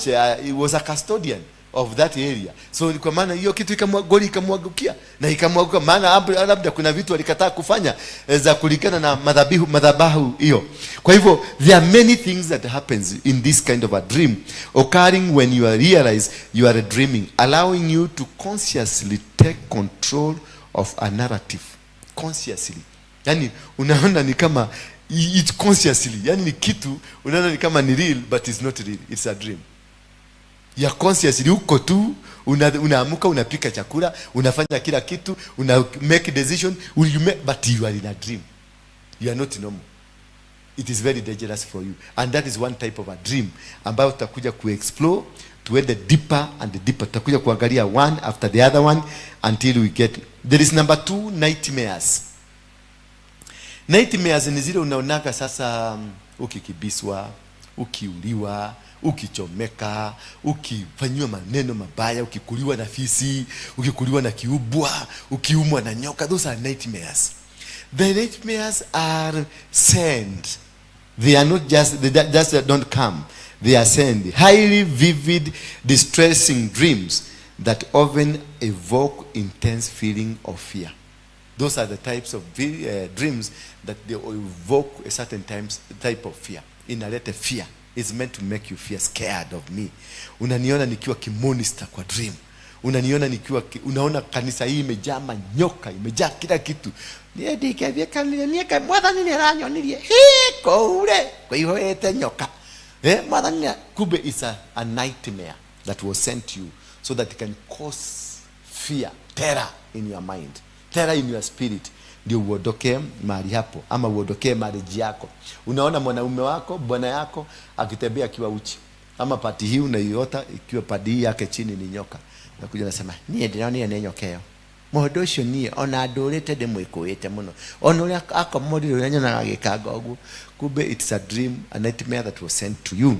he was a custodian of that area. So kwa maana hiyo kitu goli ikamwagukia na ikamwaguka, maana labda kuna vitu alikataa kufanya za kulingana na madhabahu hiyo. Kwa hivyo there are many things that happens in this kind of a dream occurring when you are realize you are dreaming, allowing you to consciously take control of a narrative consciously. Yani unaona ni kama it consciously, yani ni kitu unaona ni kama ni real, but it's not real, it's a dream ya consciously. Uko tu unaamuka, unapika chakula, unafanya kila kitu, una make decision, will you make, but you are in a dream, you are not normal. It is very dangerous for you, and that is one type of a dream ambayo tutakuja kuexplore, tuende deeper and deeper. Tutakuja kuangalia one after the other one until we get there. Is number two, nightmares. Nightmares ni zile unaonaga sasa ukikimbizwa, ukiuliwa, ukichomeka, ukifanyiwa maneno mabaya, ukikuliwa na fisi, ukikuliwa na kiubwa, ukiumwa na nyoka. Those are nightmares. The nightmares are sent. They are not just, they just don't come. They are sent. Highly vivid, distressing dreams that often evoke intense feeling of fear. Those are the types of dreams that they evoke a certain type of fear. Inaleta fear. It's meant to make you feel scared of me. Unaniona nikiwa kimonster kwa dream. Unaniona nikiwa unaona kanisa hii imejaa manyoka, imejaa kila kitu. Niĩ ndingĩthiĩ kanitha niĩ kaĩ mwathani nĩ aranyonirie hĩ kũu rĩ kũihũrĩte nyoka. Eh, mwathani kumbe it's a nightmare that was sent to you so that it can cause fear, terror in your mind, terror in your spirit, ndio uondokee mahali hapo ama uondokee marriage yako. Unaona mwanaume wako, bwana yako akitembea akiwa uchi, ama pati hii unaiota ikiwa padi hii yake chini ni nyoka. Nakuja nasema, niĩ ndĩronire nĩ nyoka ĩyo, mũndũ ũcio niĩ ona ndũrĩte ndĩmwĩkũĩte mũno, ona ũrĩa akomorire ũrĩa nyonaga agĩkanga ũguo. Kumbe it's a dream, a nightmare that was sent to you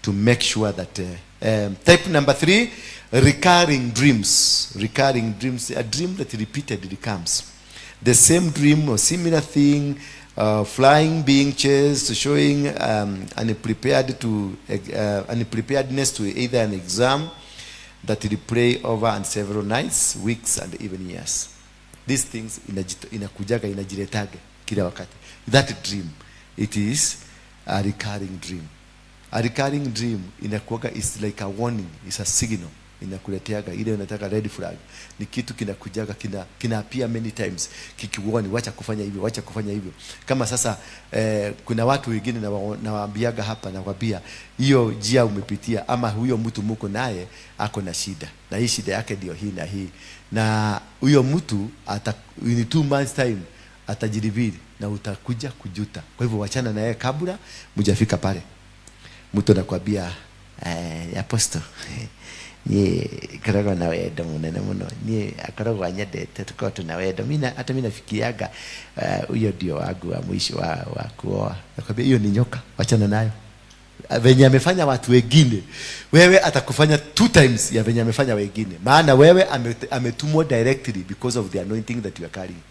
to make sure that type number three, recurring dreams. Recurring dreams, a dream that repeatedly comes, the same dream or similar thing, flying, being chased, showing unpreparedness to either an exam that replay over and several nights, weeks and even years. These things inakujaga, inajiletaga kila wakati. That dream, it is a recurring dream. A recurring dream inakuwaga is like a warning, it's a signal. Inakuleteaga ile unataka red flag. Ni kitu kinakujaga, kina appear many times, kikikuoni, wacha kufanya hivyo, wacha kufanya hivyo. Kama sasa kuna watu wengine nawaambiaga hapa, nawaambia hiyo njia umepitia ama huyo mtu mko naye ako na shida, na hii shida yake ndio hii na hii, na huyo mtu in 2 months time atajirivili na utakuja kujuta. Kwa hivyo wachana na yeye kabla mjafika pale. Mtu anakuambia apostle, nie koragwo na wendo munene muno, nie akoragwo anyendete, tukoragwo tuna wendo. Mimi hata mimi nafikiriaga huyo ndio wangu wa mwisho wa kuoa. Nakwambia hiyo ni nyoka, wachana nayo. Venye amefanya watu wengine, wewe atakufanya 2 times ya venye amefanya wengine. Maana wewe ametumwa directly because of the anointing that you are carrying.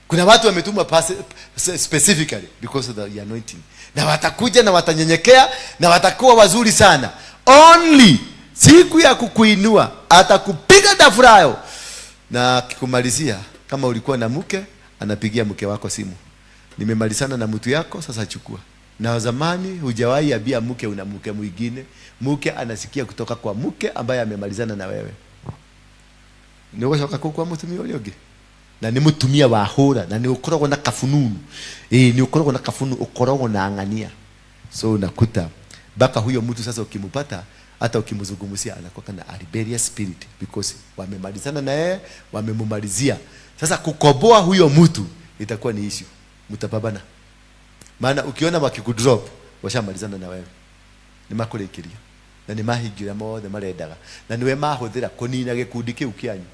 Kuna watu wametumwa specifically because of the anointing. Na watakuja na watanyenyekea na watakuwa wazuri sana. Only siku ya kukuinua atakupiga dafurayo. Na akikumalizia, kama ulikuwa na mke, anapigia mke wako simu. Nimemalizana na mtu yako, sasa chukua. Na zamani hujawahi ambia mke una mke mwingine. Mke anasikia kutoka kwa mke ambaye amemalizana na wewe. Ni ugocoka kuu kwa mutumia uria ungi? Na ni mutumia wa hura, na ni ukoragwo na kafununu. Ni ukoragwo na kafununu, ukoragwo na angania. So unakuta mpaka huyo mtu sasa ukimpata, hata ukimzungumzia anakuwa na rebellious spirit because wamemalizana na yeye, wamemumalizia. Sasa kukoboa huyo mtu itakuwa ni issue. Mtapambana. Maana ukiona wakikudrop washamalizana na wewe. Ni makurekeria. Na ni mahingira mothe marendaga. Na niwe mahuthira kunina gikundi kiu kianyu.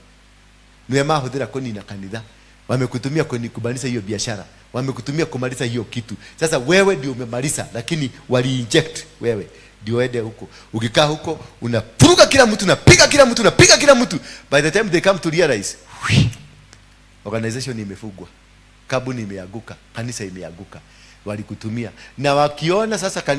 Niwe mahuthira kunina kanitha. Wamekutumia kumaliza hiyo biashara. Wamekutumia kumaliza hiyo kitu. Sasa wewe ndio umemaliza, lakini wali inject wewe. Ndio uende huko. Ukikaa huko unapuruka kila mtu, unapiga kila mtu, unapiga kila mtu. By the time they come to realize, organization imefugwa. Kabuni imeanguka, kanisa imeanguka. Walikutumia. Na wakiona sasa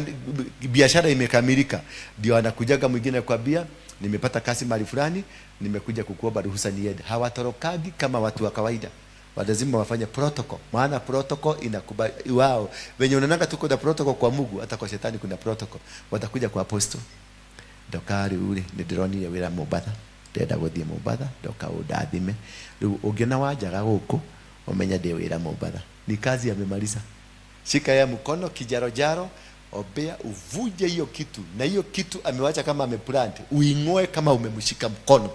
biashara imekamilika, ndio anakujaga mwingine kukwambia nimepata kazi mahali fulani, nimekuja kukuomba ruhusa niende. Hawatorokagi kama watu wa kawaida. Lazima wafanye protocol. Maana protocol inakubali wao. Wenye unaonanga tuko na protocol kwa Mungu, hata kwa shetani kuna protocol. Watakuja kwa apostle. Ndokari ule ndironire wira Mombasa. Ndenda guthie Mombasa, ndoka undathime. Riu ungiona wanjaga guku, umenya ndi wira Mombasa. Ni kazi amemaliza. Shika ya mkono kijarojaro, obea uvuje hiyo kitu. Na hiyo kitu amewacha kama ameplant, uingoe kama umemshika mkono.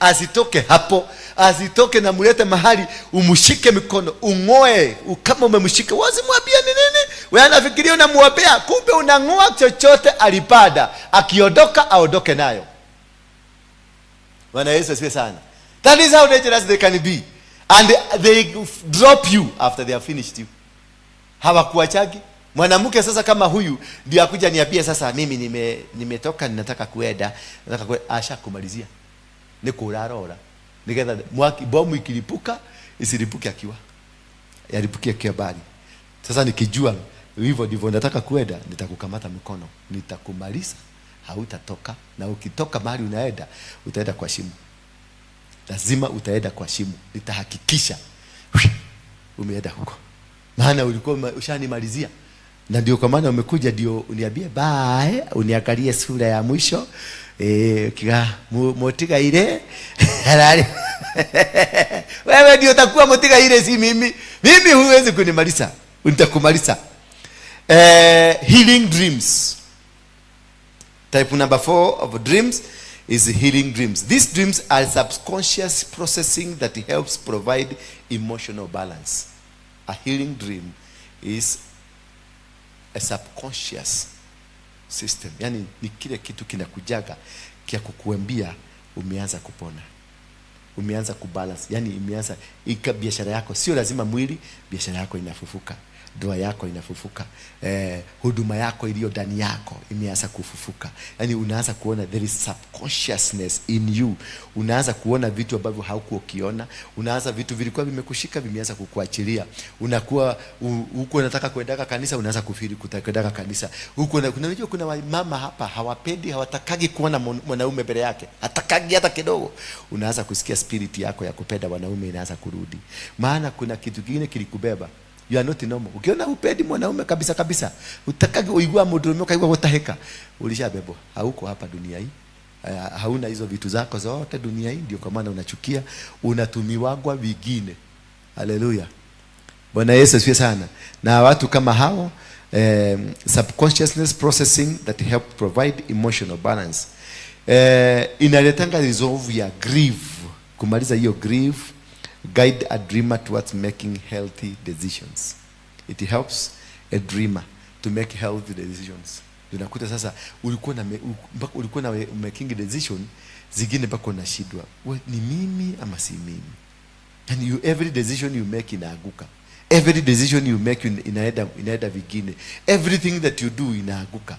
Asitoke hapo, asitoke na mulete mahali umshike mkono, ungoe kama umemshika. Wasimwambie ni nini? Wewe anafikiria unamwambia, kumbe unangoa chochote alipanda. Akiondoka aondoke nayo. Bwana Yesu asifiwe sana. That is how dangerous they can be. And they drop you after they have finished you. Hawakuachagi. Mwanamke sasa kama huyu ndio akuja niambie sasa mimi nimetoka ninataka kuenda, nataka kuenda, ashakumalizia. Ni kurarora. Nigetha mwaki bomu ikilipuka isilipuke akiwa. Yalipukia akiwa bali. Sasa nikijua hivyo ndivyo nataka kuenda, nitakukamata mkono, nitakumaliza, hautatoka. Na ukitoka mahali unaenda, utaenda kwa shimo. Lazima utaenda kwa shimo. Nitahakikisha umeenda huko. Maana ulikuwa ushanimalizia. Na ndio kwa maana umekuja ndio uniambie bye, uniangalie sura ya mwisho. Kiga motiga ile. Halali. Wewe ndio utakuwa motiga ile, si mimi. Mimi huwezi kunimaliza. Nitakumaliza. Healing dreams. Type number 4 of dreams is healing dreams. These dreams are subconscious processing that helps provide emotional balance. A healing dream is a subconscious system. Yani ni kile kitu kinakujaga kia kukuambia umeanza kupona. Umeanza kubalance. Yani imeanza biashara yako. Sio lazima mwili, biashara yako inafufuka. Ndoa yako inafufuka. Huduma yako iliyo ndani yako imeanza kufufuka. Yani unaanza kuona there is subconsciousness in you. Unaanza kuona vitu ambavyo haukuwa ukiona. Unaanza vitu vilikuwa vimekushika vimeanza kukuachilia. Unakuwa huko unataka kuendaka kanisa, unaanza kufiri kuendaka kanisa. Huko unajua kuna mama hapa hawapendi, hawatakagi kuona mwanaume mbele yake. Hatakagi hata kidogo. Unaanza kusikia spirit yako ya kupenda wanaume inaanza kurudi. Maana kuna kitu kingine kilikubeba. You are not normal. Ukiona upendi mwanaume kabisa kabisa, utakagi uigua mwanaume ukaigua gutahika, ulishabebwa. Hauko hapa dunia hii. Hauna hizo vitu zako zote dunia hii, ndio kwa maana unachukia, unatumiwagwa vingine. Haleluya. Bwana Yesu asifiwe sana. Na watu kama hao, subconsciousness processing that help provide emotional balance. Inaletanga resolve ya grief, kumaliza hiyo grief, guide a dreamer towards making healthy decisions. It helps a dreamer to make healthy decisions. Unakuta sasa ulikuwa na making decision zingine mpaka unashindwa, ni mimi ama si mimi? And you, every decision you make inaaguka. Every decision you make inaenda vingine. Everything that you do inaaguka.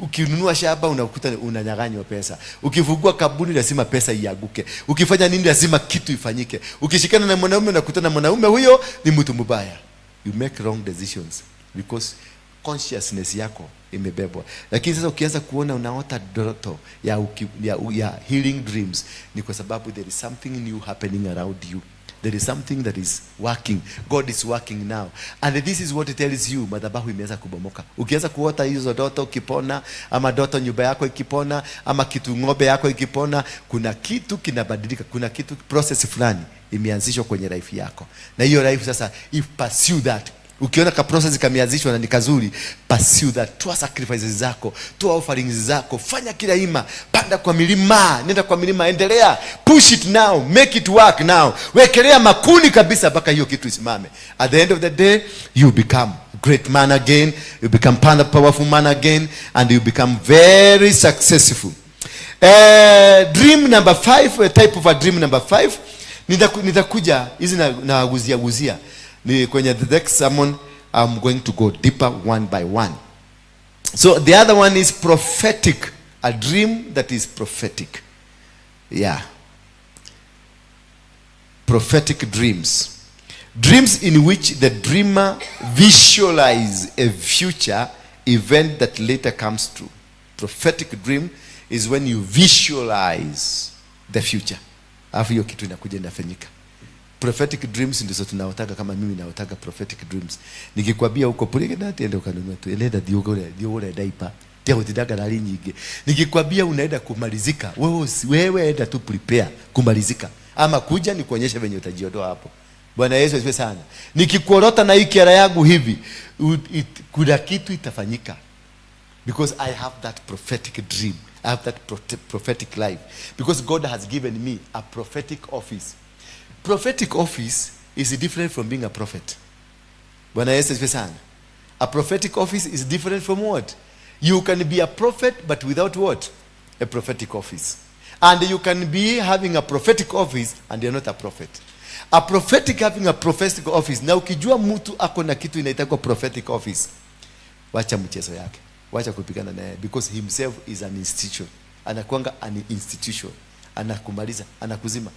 Ukinunua shamba unakuta unanyang'anywa pesa. Ukifungua kampuni lazima pesa iaguke. Ukifanya nini lazima kitu ifanyike. Ukishikana na mwanaume unakuta na mwanaume huyo ni mtu mbaya. You make wrong decisions because consciousness yako imebebwa. Lakini sasa ukianza kuona unaota ndoto ya healing dreams, ni kwa sababu there is something new happening around you. There is something that is working. God is working now. And this is what it tells you, madhabahu imeanza kubomoka. Ukianza kuota hizo ndoto ukipona, ama ndoto nyumba yako ikipona, ama kitu ng'ombe yako ikipona, kuna kitu kinabadilika, kuna kitu process fulani imeanzishwa kwenye life yako. Na hiyo life sasa, if pursue that. Ukiona ka process kameanzishwa na ni kazuri, pursue that. Toa sacrifices zako, toa offerings zako, fanya kila ima, panda kwa milima, nenda kwa milima, endelea, push it now, make it work now. Wekelea makuni kabisa mpaka hiyo kitu isimame. At the end of the day, you become great man again, you become powerful man again, and you become very successful. Dream number 5, a type of a dream number 5. Nitakuja hizi na guzia. Ni kwenye the next sermon, I'm going to go deeper one by one. So the other one is prophetic, a dream that is prophetic. Yeah. Prophetic dreams. Dreams in which the dreamer visualizes a future event that later comes true. Prophetic dream is when you visualize the future. Alafu hiyo kitu inakuja inafanyika. Prophetic dreams ndizo tunaotaka, kama mimi naotaka prophetic dreams. Nikikwambia huko pulike na ende ukanunua tu. Enda diogore diaper. Tia utidaga rali nyingi. Nikikwambia unaenda kumalizika, wewe enda tu prepare kumalizika. Ama kuja nikuonyeshe venye utajiondoa hapo. Bwana Yesu asifiwe sana. Nikikuorota na hii kiara yangu hivi, kuna kitu itafanyika. Because I have that prophetic dream. I have that prophetic life. Because God has given me a prophetic office. Prophetic office is different from being a prophet. Bwana Yesu asifiwe sana. A prophetic office is different from what? You can be a prophet but without what? A prophetic office. And you can be having a prophetic office and you're not a prophet. A prophetic having a prophetic office. Na ukijua mtu ako na kitu inaitwa prophetic office, wacha mchezo yake. Wacha kupigana naye, because himself is an institution. Anakuanga an institution. Anakumaliza, anakuzima.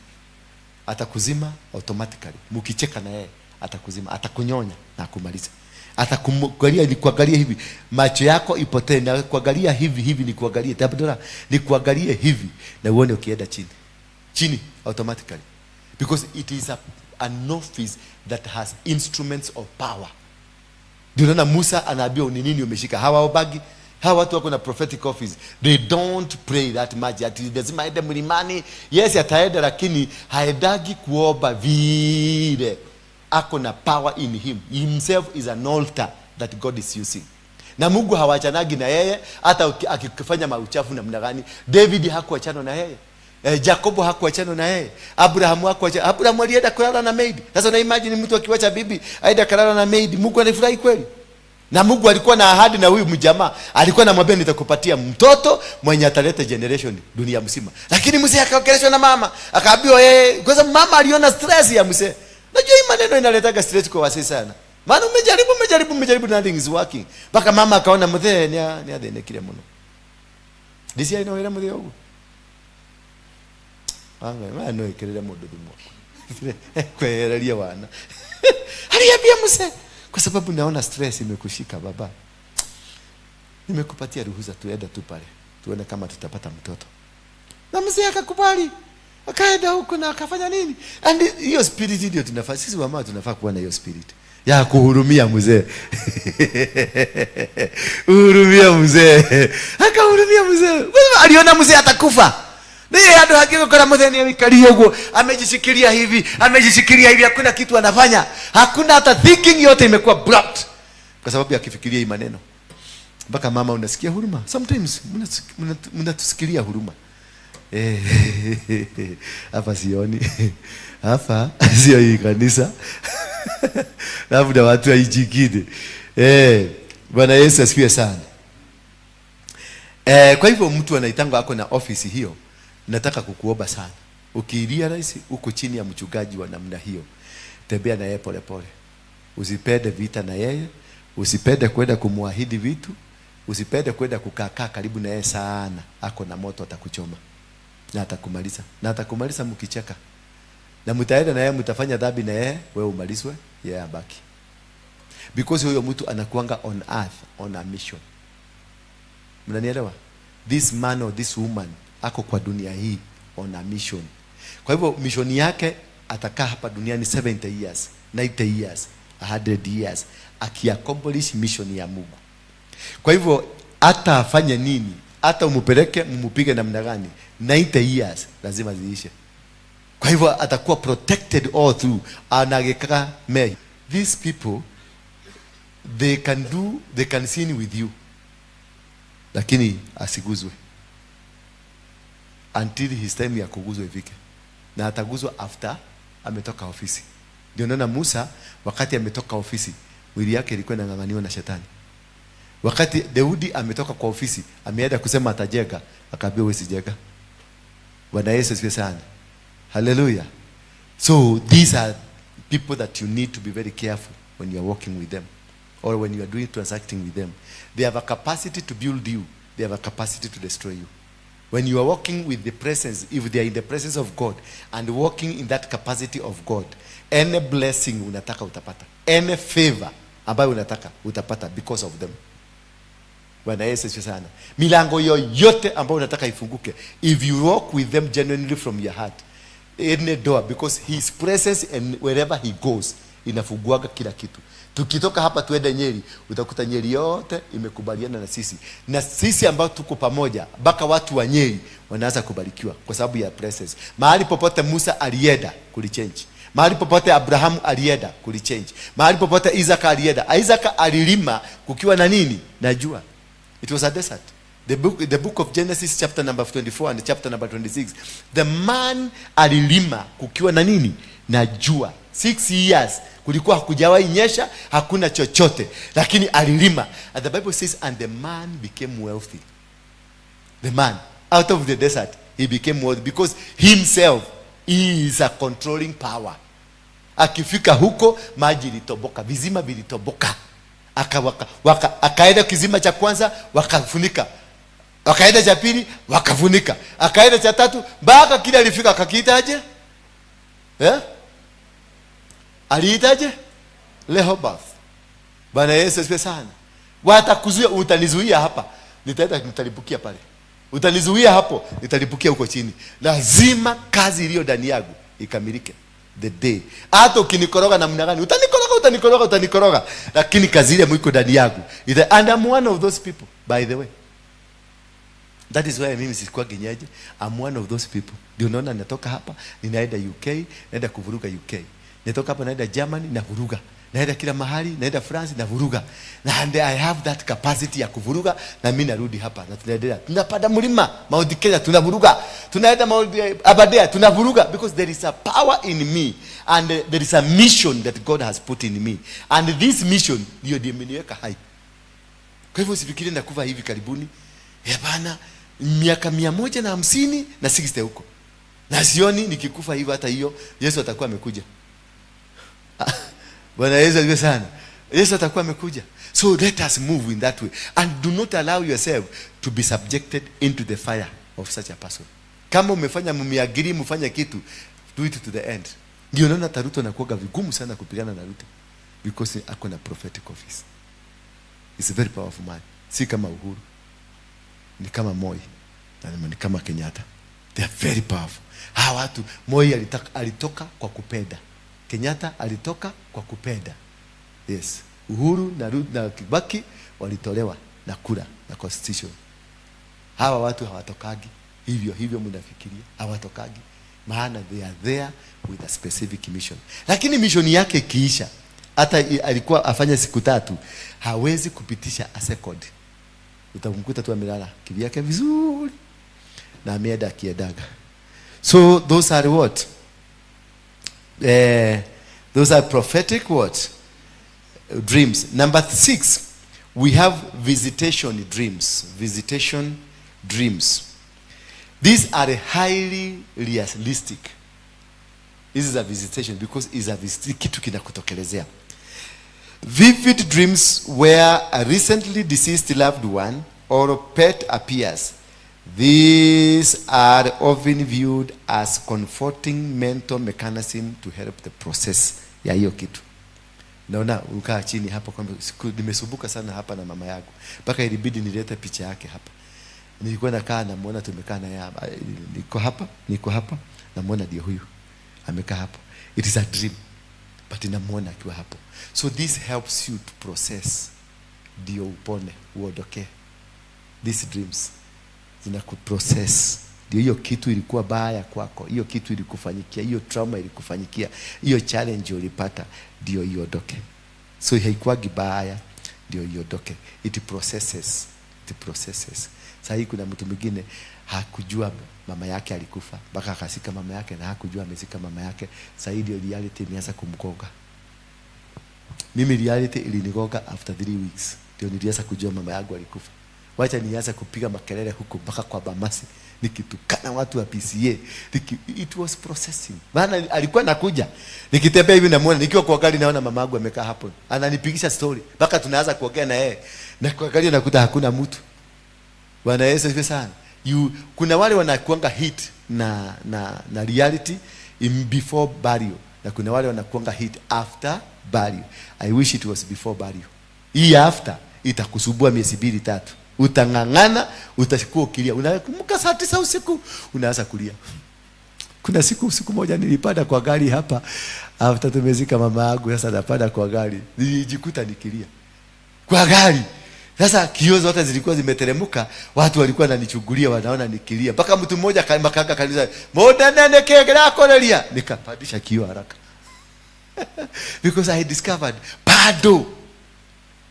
Atakuzima automatically. Mkicheka na yeye atakuzima, atakunyonya na kumaliza. Atakuangalia, ni kuangalia hivi, macho yako ipotee, na kuangalia hivi hivi, ni kuangalie tabdora, ni kuangalie hivi na uone ukienda chini. Chini automatically. Because it is an office that has instruments of power. Ndio unaona Musa anaambiwa ni nini umeshika. Hawa obagi, hawa watu wako na prophetic office. They don't pray that much. Ati lazima aende mlimani. Yes, ataenda, lakini haendagi kuomba vile. Ako na power in him. Himself is an altar that God is using. Na Mungu hawachanagi na yeye hata akifanya mauchafu namna gani. David hakuachana na yeye. Jacobo hakuachana na yeye. Abraham hakuachana. Abraham alienda kulala na maid. Sasa na imagine mtu akiwacha bibi aenda kulala na maid, Mungu anafurahi kweli? Na Mungu alikuwa na ahadi na huyu mjamaa. Alikuwa anamwambia nitakupatia mtoto mwenye ataleta generation dunia mzima. Lakini mzee akaongeleshwa na mama, akaambiwa yeye, kwa sababu mama aliona stress ya mzee. Najua hii maneno inaletaga stress kwa wasee sana. Maana umejaribu nothing is working. Mpaka mama akaona mzee ni athene kile muno. Disi aina wera mzee wangu. Anga maana no ikerere mundu thumu. Kwehereria wana. Aliambia mzee, kwa sababu naona stress imekushika baba. Nimekupatia ruhusa tuende tu pale. Tuone kama tutapata mtoto. Na mzee akakubali. Akaenda huko na akafanya nini? And hiyo spirit ndio tunafaa. Sisi wamama tunafaa kuwa na hiyo spirit. Ya kuhurumia mzee. Hurumia mzee. Akahurumia mzee. Aliona mzee atakufa. Ndiye hado hakika kwa mzee ni amekalia huko, amejishikilia hivi, amejishikilia hivi, hakuna kitu anafanya. Hakuna hata thinking, yote imekuwa blocked. Kwa sababu ya akifikiria hii maneno. Mpaka mama unasikia huruma. Sometimes mnatusikilia huruma. Hapa sioni. Hapa sio hii kanisa. Labda watu wa nchi. Bwana Yesu asifiwe sana. Kwa hivyo mtu anaitanga ako na ofisi hiyo, nataka kukuomba sana. Ukirealize uko chini ya mchungaji wa namna hiyo, tembea na yeye pole pole. Usipende vita na yeye, usipende kwenda kumwahidi vitu, usipende kwenda kukaa karibu na yeye sana. Ako na moto, atakuchoma na atakumaliza. Na atakumaliza mkicheka. Na mtaenda na yeye, mtafanya dhambi na yeye, wewe umalizwe, yeye abaki. Because huyo mtu anakuanga on earth on a mission. Mnanielewa? This man or this woman ako kwa dunia hii on a mission. Kwa hivyo mission yake atakaa hapa duniani 70 years, 90 years, 100 years akiaccomplish mission ya Mungu. Kwa hivyo hata afanye nini, hata umupeleke mumupige namna gani, 90 years lazima ziishe. Kwa hivyo atakuwa protected all through. Anagekaka me. These people, they can sin with you, lakini asiguzwe until his time ya kuguzwa ifike. Na ataguzwa after ametoka ofisi. Ndio naona Musa wakati ametoka ofisi, mwili yake ilikuwa inang'ang'aniwa na shetani. Wakati Daudi ametoka kwa ofisi, ameenda kusema atajenga, akaambiwa wewe sijenga. Bwana Yesu asifiwe sana. Hallelujah. So these are people that you need to be very careful when you are working with them or when you are doing transacting with them. They have a capacity to build you. They have a capacity to destroy you. When you are walking with the presence, if they are in the presence of God and walking in that capacity of God, any blessing unataka utapata, any favor ambayo unataka utapata because of them. Bwana Yesu asifiwe sana. Milango yoyote ambayo unataka ifunguke, if you walk with them genuinely from your heart, any door, because his presence and wherever he goes inafunguaga kila kitu. Tukitoka hapa tuende Nyeri, utakuta Nyeri yote imekubaliana na sisi. Na sisi ambao tuko pamoja, mpaka watu wa Nyeri wanaanza kubarikiwa kwa sababu ya presence. Mahali popote Musa alienda kulichange. Mahali popote Abrahamu alienda kulichange. Mahali popote Isaac alienda. Isaac alilima kukiwa na nini? Na jua. It was a desert. The book of Genesis chapter number 24 and chapter number 26. The man alilima kukiwa na nini? Na jua. 6 years kulikuwa hakujawahi nyesha, hakuna chochote, lakini alilima. And the Bible says, and the man became wealthy. The man out of the desert, he became wealthy because himself is a controlling power. Akifika huko maji ilitoboka, vizima vilitoboka. Akaenda kizima cha kwanza wakafunika, akaenda cha pili wakafunika, akaenda cha tatu, mpaka kile alifika akakiitaje? Aliitaje? Rehoboth. Bwana Yesu asifiwe sana. Watakuzuia, utanizuia hapa, nitaenda nitalipukia pale. Utanizuia hapo, nitalipukia huko chini. Lazima kazi iliyo ndani yangu ikamilike the day. Hata ukinikoroga namna gani, utanikoroga, utanikoroga, utanikoroga, lakini kazi ile mwiko ndani yangu. And I'm one of those people, by the way. That is why mimi sikuwa kinyaji. I'm one of those people. Ndio naona natoka hapa, ninaenda UK, naenda kuvuruga UK. Natoka hapa naenda Germany na vuruga. Naenda kila mahali, naenda France na vuruga. And I have that capacity ya kuvuruga, na mimi narudi hapa na tunaendelea. Tunapanda mlima Mount Kenya tunavuruga. Tunaenda Mount Aberdare tunavuruga, because there is a power in me and there is a mission that God has put in me. And this mission ndio imeniweka hai. Kwa hivyo usifikirie nakufa hivi karibuni. Hapana, miaka 150 na 60 huko. Na sioni nikikufa hivi, hata hiyo Yesu atakuwa amekuja. Bwana Yesu asifiwe sana. Yesu atakuwa amekuja. So let us move in that way and do not allow yourself to be subjected into the fire of such a person. Kama umefanya mmeagree mfanye kitu, do it to the end. Ndio naona hata Ruto anakuwa vigumu sana kupigana na Ruto because ako na prophetic office. He's a very powerful man. Si kama Uhuru, ni kama Moi, na ni kama Kenyatta. They are very powerful. Hawa watu, Moi alitoka kwa kupenda. Kenyatta alitoka kwa kupenda. Yes, Uhuru na Kibaki walitolewa na kura na constitution. Hawa watu hawatokagi hivyo hivyo mnafikiria, hawatokagi, maana they are there with a specific mission. Lakini mission yake ikiisha, hata alikuwa afanye siku 3, hawezi kupitisha a second. Utamkuta tu amelala kivyake vizuri na ameenda akiedaga. So those are what? Those are prophetic what? Dreams. Number 6, we have visitation dreams. Visitation dreams. These are highly realistic. This is a visitation because it's a kitu kinakutokelezea. Vivid dreams where a recently deceased loved one or pet appears. These are often viewed as comforting mental mechanism to help the process ya hiyo kitu. Naona ukaa chini hapo kwamba nimesumbuka sana hapa na mama yangu, mpaka ilibidi nilete picha yake hapa. Nilikuwa nakaa namuona, tumekaa naye hapa, niko hapa, niko hapa, namuona ndio huyu amekaa hapo. It is a dream, but namuona akiwa hapo. So this helps you to process, ndio upone, uondoke. These dreams zinakuprocess. Ndio hiyo kitu ilikuwa baya kwako, hiyo kitu ilikufanyikia, hiyo trauma ilikufanyikia, hiyo challenge ulipata, ndio iondoke. So haikuwagi baya, ndio iondoke. It processes, it processes. Sasa hii kuna mtu mwingine hakujua mama yake alikufa, mpaka akasika mama yake na hakujua amezika mama yake. Sasa hii ndio reality imeanza kumgonga. Mimi reality ilinigonga after 3 weeks ndio nilianza kujua mama yangu alikufa. Wacha nianze kupiga makelele huko mpaka kwa Bamasi, nikitukana watu wa PCA. It was processing. Maana alikuwa nakuja, nikitembea hivi namuona, nikiwa kwa gari naona mama yangu amekaa hapo, ananipigisha story mpaka tunaanza kuongea na yeye, na kwa gari nakuta hakuna mtu. Bwana Yesu asifiwe sana. Kuna wale wanakuanga hit na reality in before burial, na kuna wale wanakuanga hit after burial. I wish it was before burial. Hii after itakusumbua miezi 2 3. Utang'ang'ana, utakuwa ukilia. Unakumbuka saa 9 usiku unaanza kulia. Kuna siku moja nilipanda kwa gari hapa after tumezika mama yangu, sasa napanda kwa gari, nilijikuta nikilia kwa gari. Sasa kioo zote zilikuwa zimeteremka, watu walikuwa wananichungulia, wanaona nikilia. Mpaka mtu mmoja makanga kanisa, "Mbona nene kegera korelia?" Nikapandisha kioo haraka. Because I discovered bado.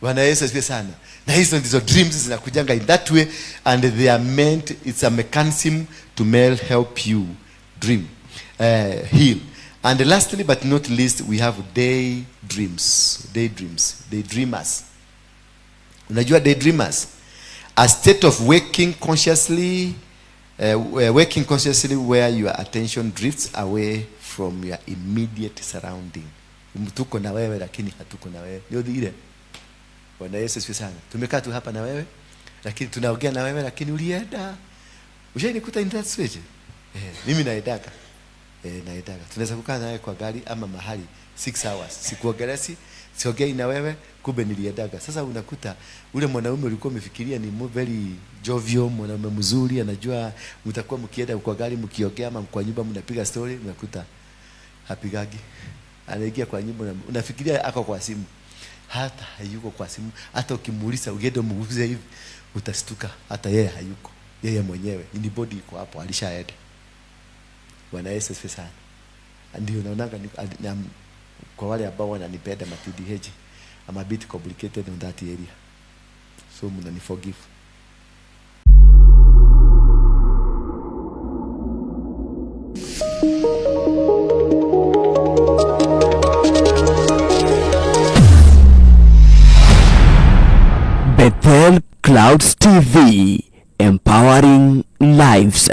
Bwana Yesu asifiwe sana. Na hizo ndizo dreams zinakujanga in that way, and they are meant, it's a mechanism to help you dream, heal. And lastly but not least, we have daydreams. Daydreams, daydreamers. Unajua daydreamers? A state of waking consciously, waking consciously where your attention drifts away from your immediate surrounding. Tuko na wewe lakini hatuko na wewe. Ndio ile. Bwana Yesu asifiwe sana. Tumekaa tu hapa na wewe, lakini tunaongea na wewe lakini ulienda. Ushainikuta in that switch? Mimi naendaka. Naendaka. Tunaweza kukaa na wewe kwa gari ama mahali 6 hours. Sikuongelesi, siongei na wewe, kumbe niliendaga. Sasa unakuta ule mwanaume ulikuwa umefikiria ni very jovial, mwanaume mzuri, anajua mtakuwa mkienda kwa gari mkiongea ama kwa nyumba mnapiga story, unakuta hapigagi. Anaingia kwa nyumba, unafikiria ako kwa simu. Hata hayuko kwa simu. Hata ukimuuliza uende muulize hivi, utastuka hata yeye hayuko. Yeye mwenyewe ni body iko hapo, alishaenda. Bwana Yesu asifiwe sana. Ndio naonanga kwa wale ambao wananipenda ma TDH, I'm a bit complicated on that area. So mnani forgive. Bethel Clouds TV, empowering lives.